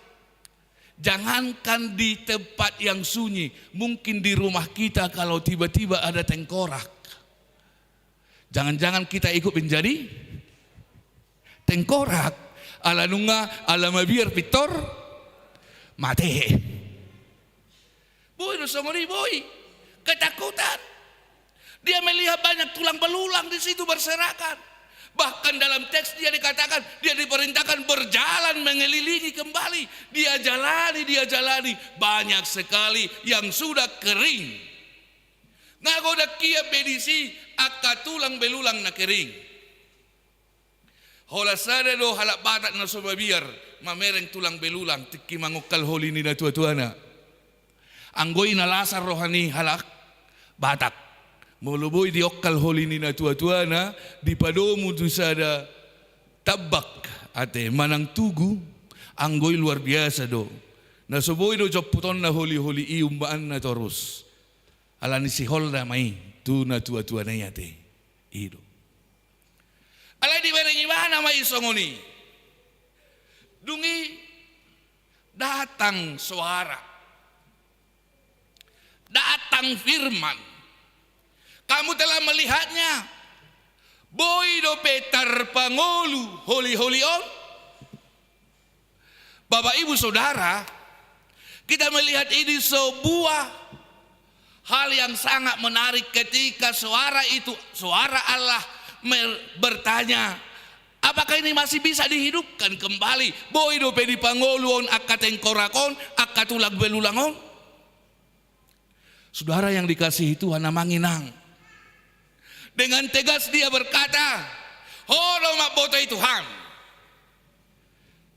Jangankan di tempat yang sunyi, mungkin di rumah kita kalau tiba-tiba ada tengkorak, jangan-jangan kita ikut menjadi tengkorak. Ala nunga, ala mabiar pintor mate. Boi do songon i, boi. Ketakutan. Dia melihat banyak tulang belulang di situ berserakan. Bahkan dalam teks dia dikatakan, dia diperintahkan berjalan mengelilingi kembali. Dia jalani, dia jalani. Banyak sekali yang sudah kering. Nga godang hian be disi angka tulang belulang na kering. Holan sada do halak Batak na so mabiar, mamereng tulang belulang, tingki mangongkal holi ni natua-tuana. Anggo i na lasar roha ni halak Batak, Molo boi diokkal holi ni natuatuana, dipadomu tu sada tambak ate manang tugu, anggo i luar biasa do. Na so boi do jomputonna holi-holi i umbaanna torus. Alani siholna ma i tu natuatuana i ate. I do. Alai dibereng ibana ma i songon i. Dung i datang soara. Datang firman. Kamu telah melihatnya. Boi dope tarpangolu holi-holi on. Bapak Ibu Saudara, kita melihat ini sebuah hal yang sangat menarik ketika suara itu, suara Allah mer-, bertanya, apakah ini masih bisa dihidupkan kembali? Boi dope dipangolu on angka tengkorak on, angka tulang belulang on? Saudara yang dikasihi Tuhan, Amang Inang, dengan tegas dia berkata, "Ho do mambotoi Tuhan."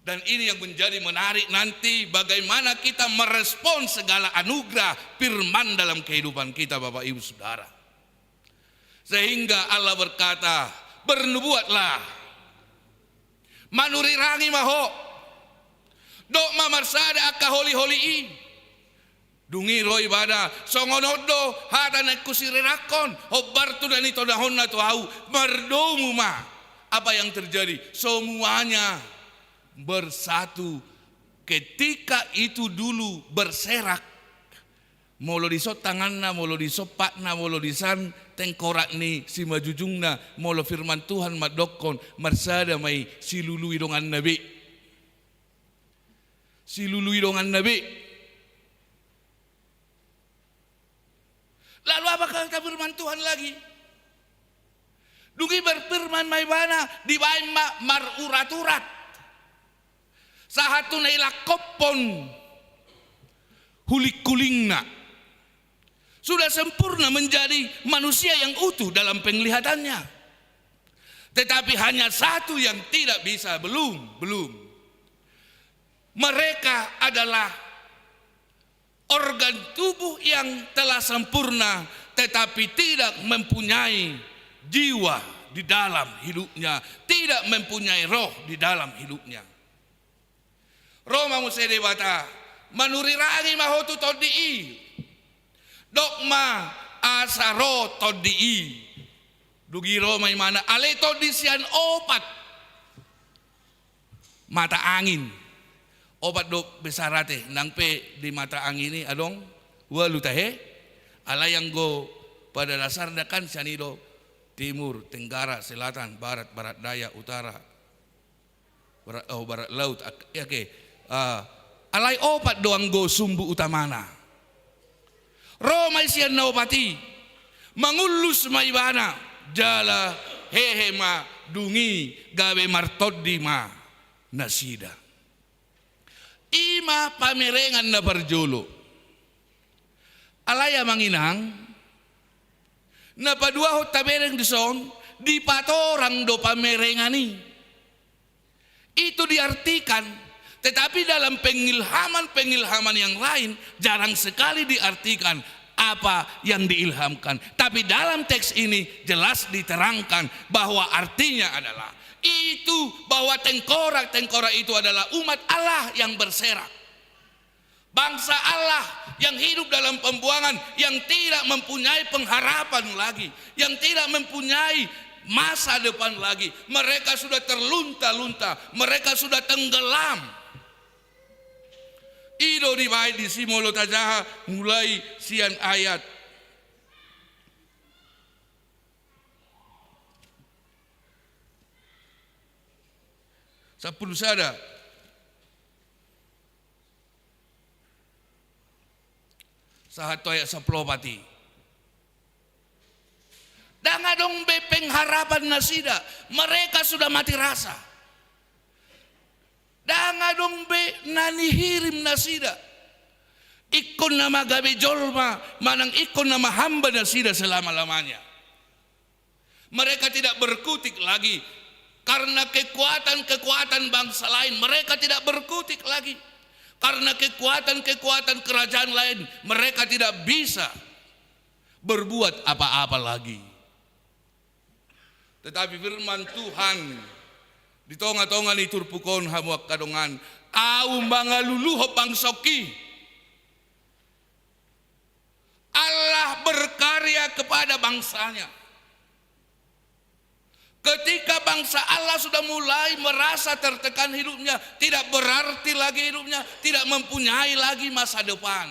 Dan ini yang menjadi menarik nanti, bagaimana kita merespon segala anugerah firman dalam kehidupan kita, Bapak Ibu Saudara. Sehingga Allah berkata, "Bernubuatlah. Manurirangi ma ho. Dok ma marsada angka holi-holi i." Dung i ro ibana, songon on do hata naeng husirirakhon, hombar tu na nitonahonna tu ahu, mardomu ma. Apa yang terjadi? Semuanya bersatu. Ketika itu dulu berserak. Molo dison tanganna, molo dison patna, molo disan tengkorak ni simanjujungna, molo firman Tuhan mandokkon, marsada ma i silului donganna be. Silului donganna be. Lalu apa kata firman Tuhan lagi? Dung i berfirman ma ibana, dibaen ma marurat-urat. Sahat tu na ilangkophon hulingkulingna. Sudah sempurna menjadi manusia yang utuh dalam penglihatannya. Tetapi hanya satu yang tidak bisa, belum, belum. Mereka adalah organ tubuh yang telah sempurna, tetapi tidak mempunyai jiwa di dalam hidupnya, tidak mempunyai roh di dalam hidupnya. Ro ma muse Debata, manurirangi ma ho tu tondi i. Dok ma asa ro tondi i. Dung i ro ma ibana, ale tondi sian opat mata angin. Opat do besar ate, nang pe di mata angin i adong ualu tahe, alai anggo pada dasarna kan sian i do timur, tenggara, selatan, barat, barat daya, utara, barat, oh, barat laut, ak-, ya ke, ah, alai opat do anggo sumbu utamana. Ro ma i sian na opat i, mangullus ma ibana, jala hehe ma dung i gabe martondi ma nasida. I ma pamerengan na parjolo. Alai Amang Inang, na paduahon tabereng dison, dipatorang do pamerengan i. Itu diartikan, tetapi dalam pengilhaman-pengilhaman yang lain jarang sekali diartikan apa yang diilhamkan. Tapi dalam teks ini jelas diterangkan bahwa artinya adalah itu, bahwa tengkorak-tengkorak itu adalah umat Allah yang berserak. Bangsa Allah yang hidup dalam pembuangan, yang tidak mempunyai pengharapan lagi, yang tidak mempunyai masa depan lagi. Mereka sudah terlunta-lunta, mereka sudah tenggelam. I do dibaen disi molo tajaha mulai sian ayat sampulu sada. Sahat tu ayat sampulu opat i. Ndang adong be pengharapan nasida, mereka sudah mati rasa. Ndang adong be na nihirim nasida. Ingkon nama gabe jolma, manang ingkon nama hamba nasida selama-lamanya. Mereka tidak berkutik lagi karena kekuatan-kekuatan bangsa lain. Mereka tidak berkutik lagi karena kekuatan-kekuatan kerajaan lain. Mereka tidak bisa berbuat apa-apa lagi. Tetapi firman Tuhan di tonga-tonga ni turpuk on, hamu angka dongan, au mangaluluhon bangsongki. Allah berkarya kepada bangsanya. Ketika bangsa Allah sudah mulai merasa tertekan hidupnya, tidak berarti lagi hidupnya, tidak mempunyai lagi masa depan.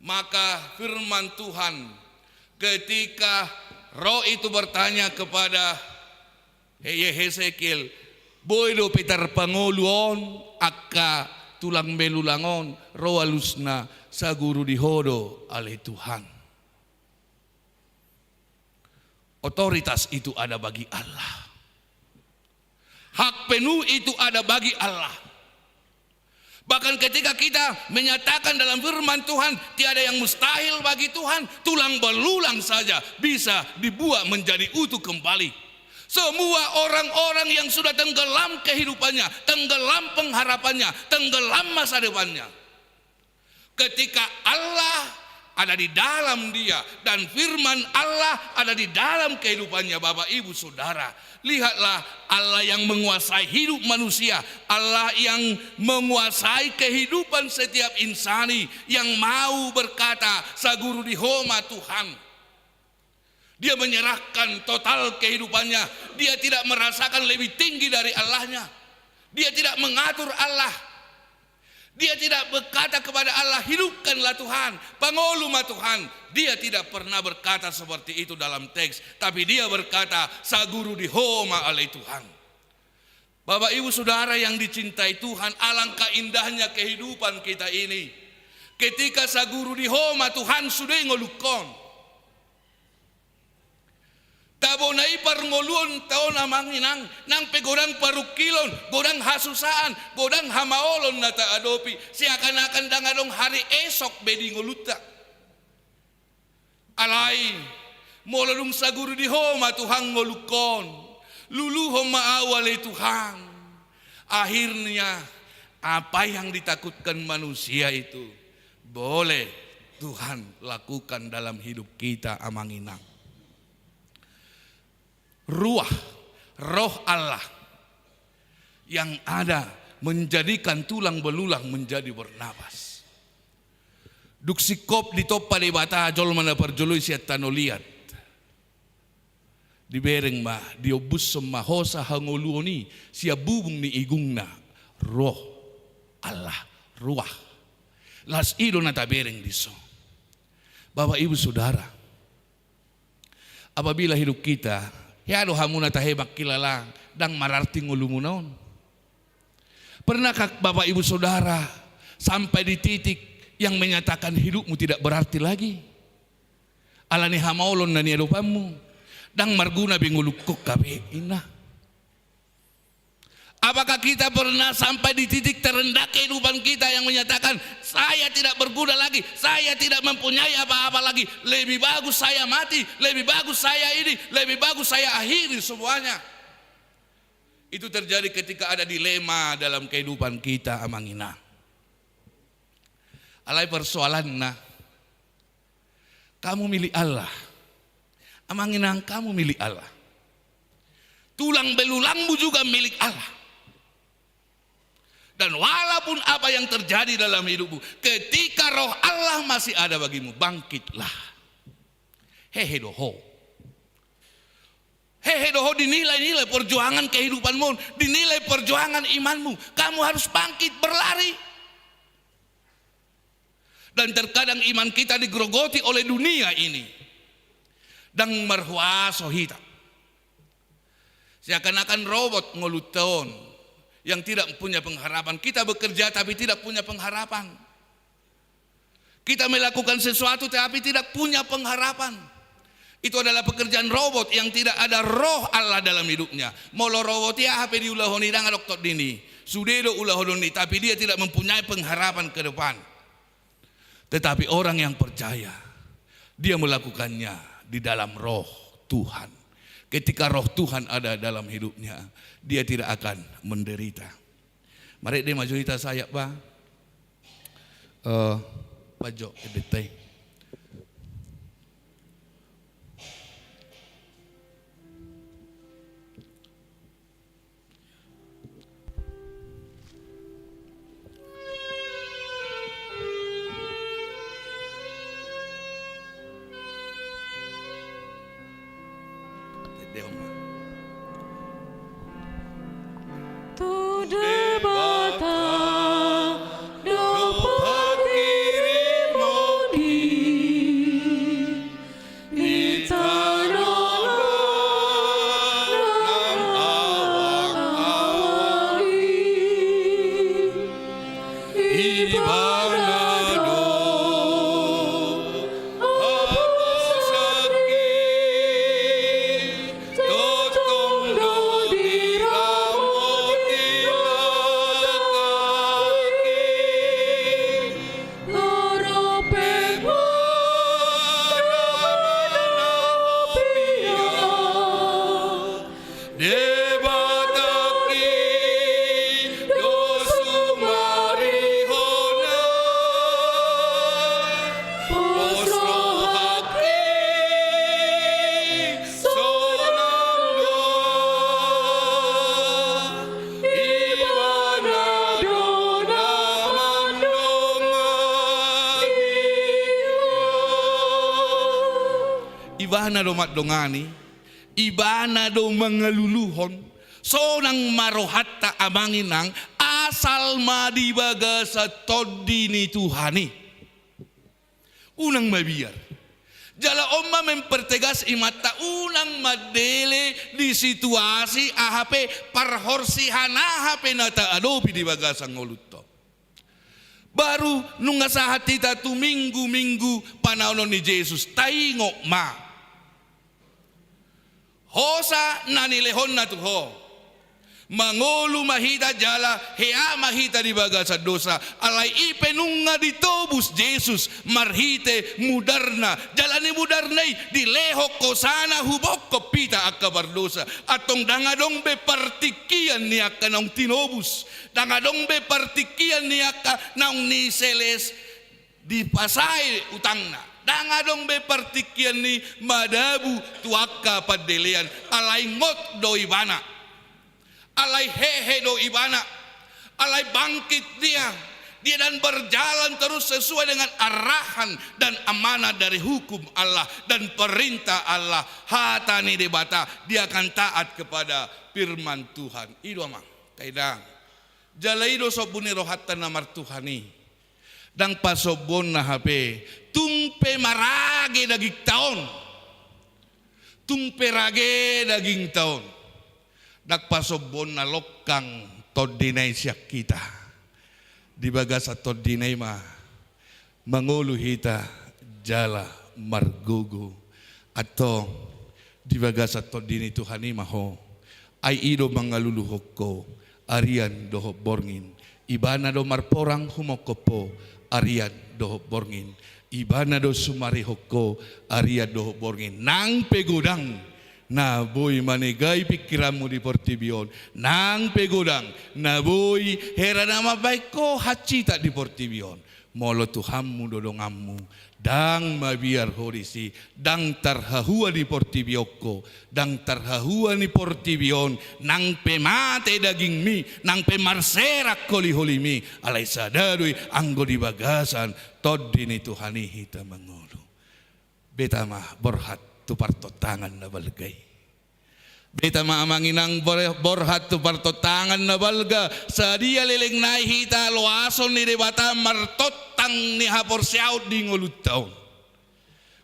Maka firman Tuhan, ketika roh itu bertanya kepada He-, Hesekiel, "Boi dope tarpangolu on angka tulang belulang on?" Ro alusna, "Saguru di Ho do ale Tuhan." Otoritas itu ada bagi Allah. Hak penuh itu ada bagi Allah. Bahkan ketika kita menyatakan dalam firman Tuhan, tiada yang mustahil bagi Tuhan, tulang belulang saja bisa dibuat menjadi utuh kembali. Semua orang-orang yang sudah tenggelam kehidupannya, tenggelam pengharapannya, tenggelam masa depannya, ketika Allah ada di dalam dia dan firman Allah ada di dalam kehidupannya, Bapak, Ibu, Saudara, lihatlah Allah yang menguasai hidup manusia, Allah yang menguasai kehidupan setiap insani yang mau berkata, "Saguru di Ho ma Tuhan." Dia menyerahkan total kehidupannya. Dia tidak merasakan lebih tinggi dari Allahnya. Dia tidak mengatur Allah. Dia tidak berkata kepada Allah, "Hidupkanlah Tuhan, pangolu ma Tuhan." Dia tidak pernah berkata seperti itu dalam teks. Tapi dia berkata, "Saguru di Ho ma ale Tuhan." Bapak, Ibu, Saudara yang dicintai Tuhan, alangkah indahnya kehidupan kita ini. Ketika saguru di Ho ma Tuhan sude ngolungkon. Tabo na i parngoluon ta on, Amang Inang, nang pe godang parungkilon, godang hasusaan, godang hamaolon na taadopi, seakan-akan ndang adong hari esok be di ngolunta. Alai, molo dung saguru di Ho ma Tuhan ngolungkon, luluhon ma au ale Tuhan. Akhirnya, apa yang ditakutkan manusia itu boleh Tuhan lakukan dalam hidup kita, Amang Inang. Ruah, Roh Allah yang ada menjadikan tulang belulang menjadi bernapas. Dung singkop ditompa Debata jolma na parjolo i sian tano liat, dibereng ma, diombushon ma hosa hangoluon i sian bubung ni igungna, Roh Allah, Ruah. Laos i do na tabereng dison. Bapak, Ibu, Saudara, apabila hidup kita, hea do hamu na tahe mangkilala, ndang mararti ngolumuna on. Pernahkah Bapak, Ibu, Saudara, sampai di titik yang menyatakan hidupmu tidak berarti lagi? Alani hamaolon na niadopanmu, ndang marguna be ngolungkon hape, ninna. Apakah kita pernah sampai di titik terendah kehidupan kita yang menyatakan, "Saya tidak berguna lagi, saya tidak mempunyai apa-apa lagi, lebih bagus saya mati, lebih bagus saya ini, lebih bagus saya akhiri semuanya"? Itu terjadi ketika ada dilema dalam kehidupan kita, Amang Inang. Alai persoalanna, kamu milik Allah. Amang Inang, kamu milik Allah. Tulang belulangmu juga milik Allah. Dan walaupun apa yang terjadi dalam hidupmu, ketika Roh Allah masih ada bagimu, bangkitlah. Hehe do ho. Hehe do ho di nilai-nilai perjuangan kehidupanmu, di nilai perjuangan imanmu. Kamu harus bangkit, berlari. Dan terkadang iman kita digerogoti oleh dunia ini. Ndang marhuaso hita. Seakan-akan robot ngolunta on yang tidak punya pengharapan. Kita bekerja tapi tidak punya pengharapan. Kita melakukan sesuatu tapi tidak punya pengharapan. Itu adalah pekerjaan robot yang tidak ada Roh Allah dalam hidupnya. Molo robot i, aha pe diulahon i, ndang adong tondina i. Sude do ulahonon i, tapi dia tidak mempunyai pengharapan ke depan. Tetapi orang yang percaya, dia melakukannya di dalam Roh Tuhan. Ketika Roh Tuhan ada dalam hidupnya, dia tidak akan menderita. Mari deh maju kita sayap, Bang. Eh, Pak Jo, edit, eh. Tu Debata do pangkirimon i di tano nang awang-awang i. Ibana do haposanki, tongtong do diramoti Debata i. Tarpek ma na piak Debatangki do sumarihon, pos rohangki sonang do, Ibana do na mandongani. Ibana do mandongani. Ibana do mangaluluhon. Sonang ma rohanta amang inang, asal ma di bagasan Tondi ni Tuhan i. Unang mabiar. Jala on ma mempertegas imanta, unang mandele di situasi aha pe, parhorsihan aha pe na taadopi di bagasan ngolunta on. Baru nunga sahat hita tu minggu-minggu panaonon ni Jesus, taingot ma hosa na nilehonna tu ho. Mangolu ma hita jala hea ma hita di bagasan dosa, alai i pe nunga ditobus Jesus marhite mudarna, jala ni mudarna i dilehon hosana hubokkop hita angka pardosa. Antong ndang adong be partingkian ni angka naung tinobus. Ndang adong be partingkian ni angka naung niseles, dipasae utangna. Ndang adong be partingkian ni madabu tu angka pandelean, alai ngot do ibana. Alai hehe do ibana. Alai bangkit dia. Dia dan berjalan terus sesuai dengan arahan dan amanah dari hukum Allah dan perintah Allah. Hata ni Debata, dia akan taat kepada firman Tuhan. I do amang, taida. Jala i do sombu ni rohanta na martuhan i. Ndang pasombuonna hape, tung pe marage dagingta on. Tung pe rage dagingta on. Ndang pasombuonna longkang tondina i sian hita. Di bagasan tondina i ma mangolu hita jala margogo. Antong di bagasan Tondi ni Tuhan i ma ho. Ai i do mangaluluhon ho arian dohot borngin. Ibana do marporang humongkop ho arian dohot borngin. Ibana do sumarihon ho arian dohot borngin. Nang pe godang na boi manegai pingkiranmu di portibi on, nang pe godang na boi hera na mambahen ho hansitak di portibi on, molo Tuhanmu do donganmu, ndang mabiar ho disi. Ndang tarhahua di portibi on ho, ndang tarhahua ni portibi on, nang pe mate dagingmi, nang pe marserak holiholimi, alai sada do i, anggo di bagasan Tondi ni Tuhan i hita mangolu. Beta ma borhat tu partontangan na balga i. Beta ma amang inang bor-, borhat tu partontangan na balga, sadia leleng nai hita loason ni Debata martontang ni haporseaon di ngolunta on.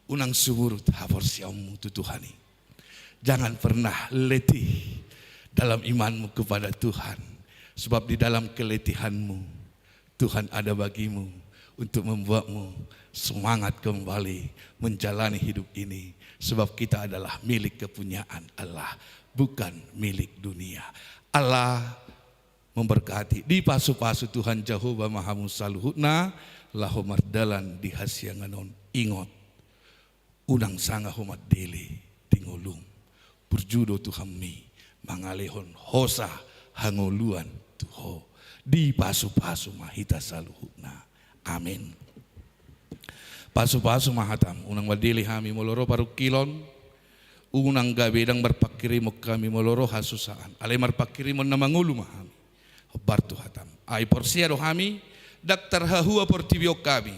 Unang sumurut haporseaonmu tu Tuhan i. Jangan pernah letih dalam imanmu kepada Tuhan, sebab di dalam keletihanmu Tuhan ada bagimu untuk membuatmu semangat kembali menjalani hidup ini, sebab kita adalah milik kepunyaan Allah, bukan milik dunia. Allah memberkati, dipasupasu Tuhan Jahowa ma hamu saluhutna laho mardalan di hasiangan on. Ingot, unang sanga ho mandele di ngolum. Burju do Tuhanmi mangalehon hosa hangoluan tu ho. Dipasupasu ma hita saluhutna. Amen. Pasupasu ma hatam, unang mandele hami molo ro parungkilon, unang gabe ndang marpangkirimon hami molo ro hasusaan. Alai marpangkirimon na mangolu ma hami. Hombar tu hatam. Ai porsea do hami, ndang tarhahua portibi on hami.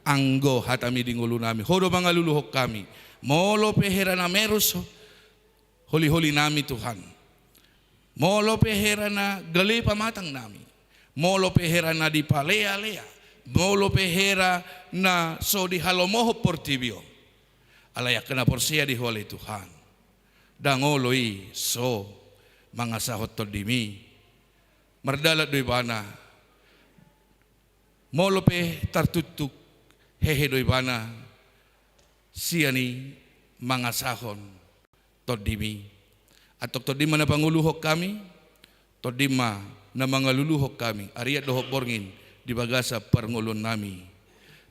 Anggo hatami di ngolunami, ho do mangaluluhon hami. Molo pe hera na merus holi-holi nami Tuhan. Molo pe hera na gale pamatang nami, molo pe hera na dipalea-lea, molo pe hera na so dihalomohon portibi on. Alai angka na porsea di Ho ale Tuhan, ndang olo i so mangasahon Tondimi. Mardalan do ibana, molo pe tartuktuk, hehe do ibana sian i mangasahon Tondimi. Antong Tondim ma na panguluhon hami, Tondim ma na mangaluluhon hami arian dohot borngin di bagasan parngoluon nami.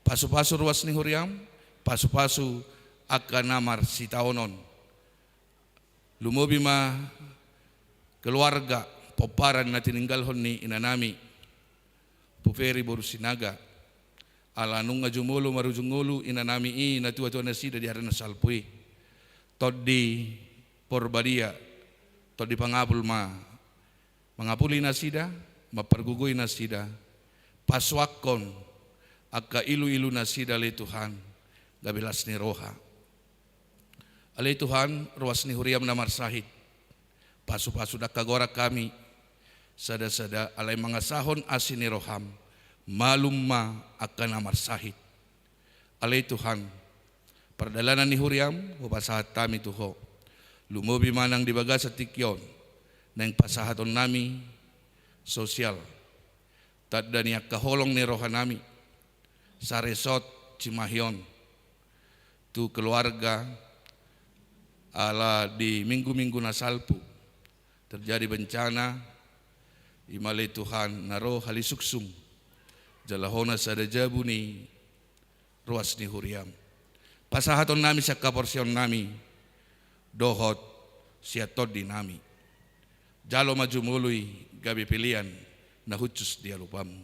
Pasu-pasu ruas ni huriaM, pasu-pasu angka na marsitaonon. Lumobi ma keluarga pomparan na tininggalhon ni inanami, Pu Feri boru Sinaga. Ala nunga jumolo marujung ngolu inanami i, na tua-tua nasida di ari na salpu i. Tondi Porbadia, tondi pangapul ma mangapuli nasida, mampargogoi nasida, pasuangkon angka ilu-ilu nasida ale Tuhan, gabe las ni roha. Ale Tuhan, ruas ni huriaM na marsahit, pasu-pasu ndang hagoran hami sada-sada, alai mangasahon asi ni rohaM, malum ma angka na marsahit. Ale Tuhan, pardalanan ni huriaM hupasahat hami tu Ho. Lumobi ma nang di bagasan tingki on naeng pasahaton nami sosial, tanda ni angka holong ni roha nami, saresort Cimahi on, tu keluarga, ala di minggu-minggu na salpu terjadi bencana, i ma ale Tuhan na ro hali sungsung, jala hona sada jabu ni ruas ni huriaM. Pasahaton nami sian haporseaon nami dohot sian tondi nami. Jalo ma jumolo i gabe pelean na hushus di adopanMu.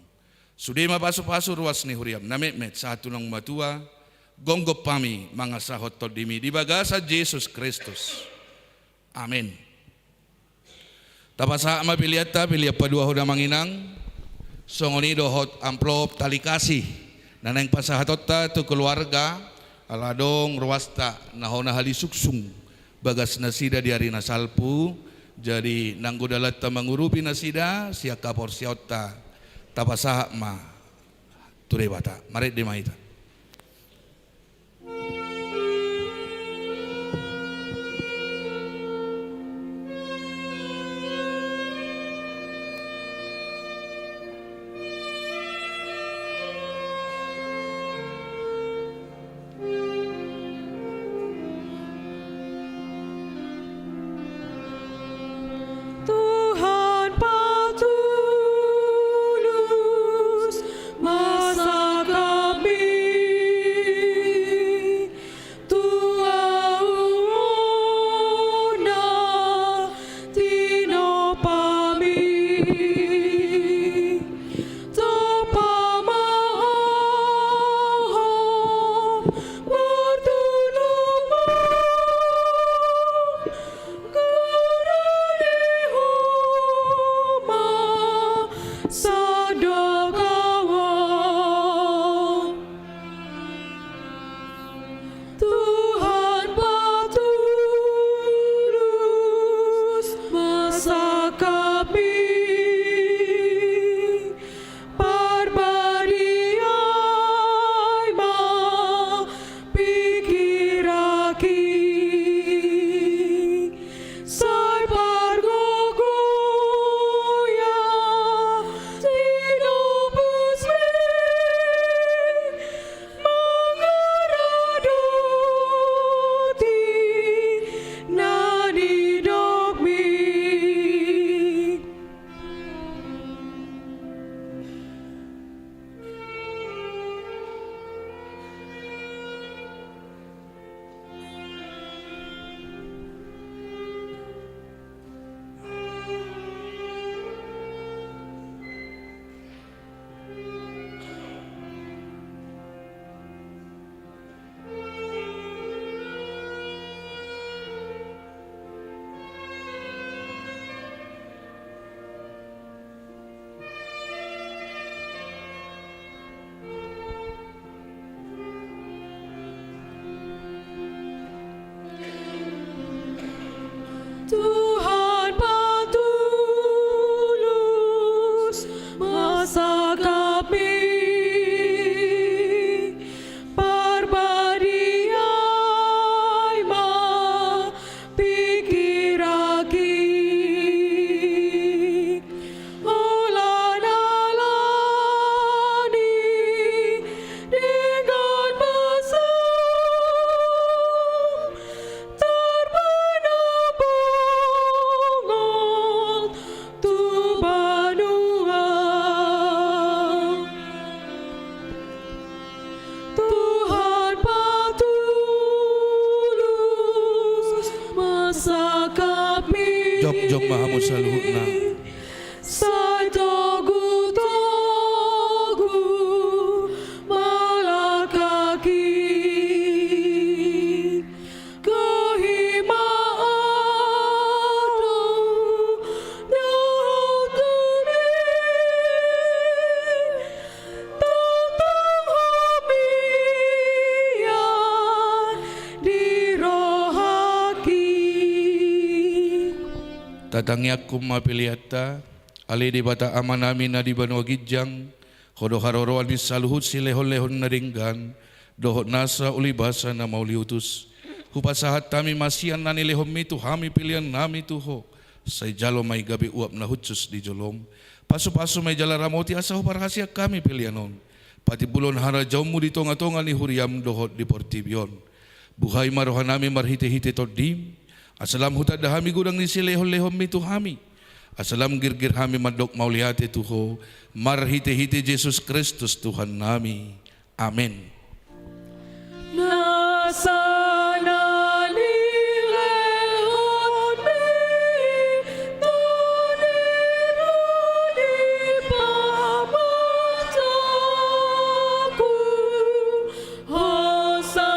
Sude ma pasu-pasu ruas ni huriaM na metmet sahat tu naung matua, gomgom hami mangasahon tondimi di bagasan Jesus Kristus. Amen. Tapasahat ma peleanta, pelean paduahon, Amang Inang. Songon i dohot amplop tali kasih na naeng pasahatonta tu keluarga, ala adong ruasta na hona hali sungsung bagas nasida di ari na salpu. Jadi nanggo dalanta mangurupi nasida sian haporseaonta, tapasahat ma tu Debata. Marende ma hita. Tuhan patulus, masa kami Tuhan patulus ma sangkapmi, parbadiai ma pingkiranki. Holan alani dengan mesum terbenam-benam tu banua. Tuhan patulus ma sangkapmi. Jongjong ma hamu saluhutna. Sai togu-togu ma langkangki. Gabe ma adong dohot uli, tongtong hamian di rohangki. Tatangianghon ma peleanta. Ale Debata Amanami na di banua ginjang, Ho do haroroan ni saluhut silehon-lehon na denggan dohot nasa ulibasa na mauliutus. Hupasahat hami ma sian na nilehonmi tu hami peleannami tu Ho. Sai jalo ma i gabe uap na hushus di jolom. Pasu-pasu ma i jala ramoti asa huparhaseang hami pelean on patimbulhon harajaonmu di tonga-tonga ni huriam dohot di portibi on. Buhai ma rohanami marhite-hite Tondim, asa lam hutanda hami godang ni silehon-lehonmi tu hami, asa lam girgir hami mandok mauliate tu Ho, marhite-hite Jesus Kristus Tuhannami. Amen. Nasa na nilehonmi, Tondim, ro di pamatangku. Hosa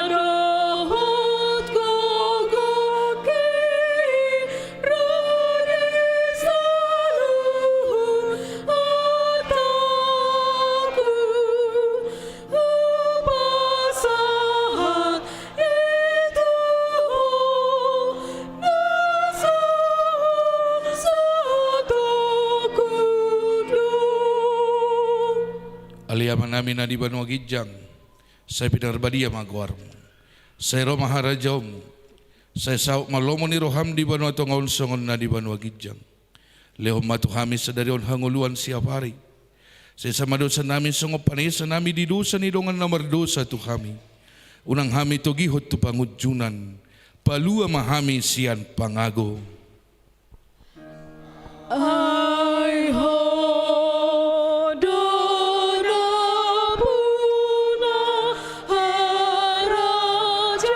dohot gogo, ro di saluhut artangku. Hupasahat i tu Ho, nasa on satongkin do. Ale Amanami na di banua ginjang, sai pinarbadia ma goarmu. Sai ro ma harajaonmu. Sai saut ma lomo ni roham di banua tonga on songon na di banua ginjang. Lehon ma tu hami sadari on hangoluan siapari. Sesa ma dosanami songon panesanami di dosa ni dongan na mardosa tu hami. Unang hami togihon tu pangunjunan. Palua ma hami sian pangago. Ai Ho do na puna harajaon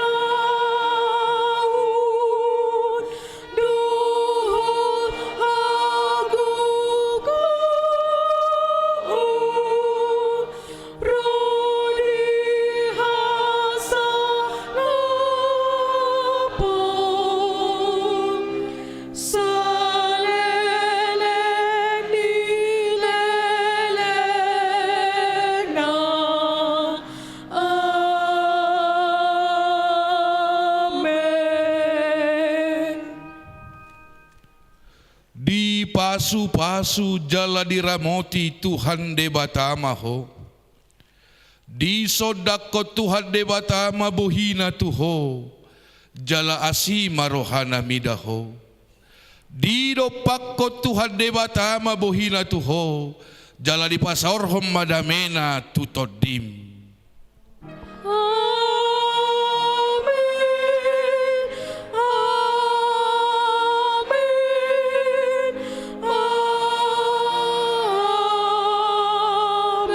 dohot hagogoon, ro di hasangapon saleleng ni lelengna. Amen. Dipasu-pasu jala diramoti Tuhan Debata ma ho. Disondangkon Tuhan Debata ma bohina tu ho, jala asi ma rohana mida ho. Didompakkon Tuhan Debata ma bohina tu ho, jala dipasaorhon ma damena tu tondim. Amen. Amen. Amen.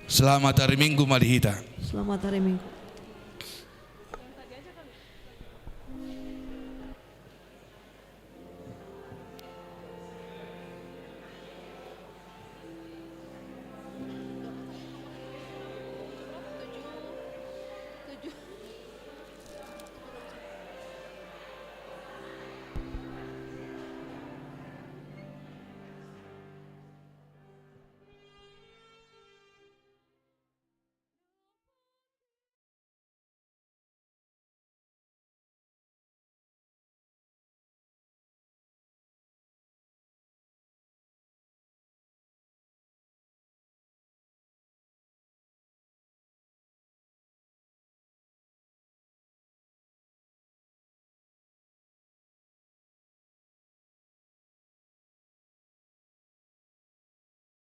Selamat hari Minggu ma di hita. Selamat hari Minggu.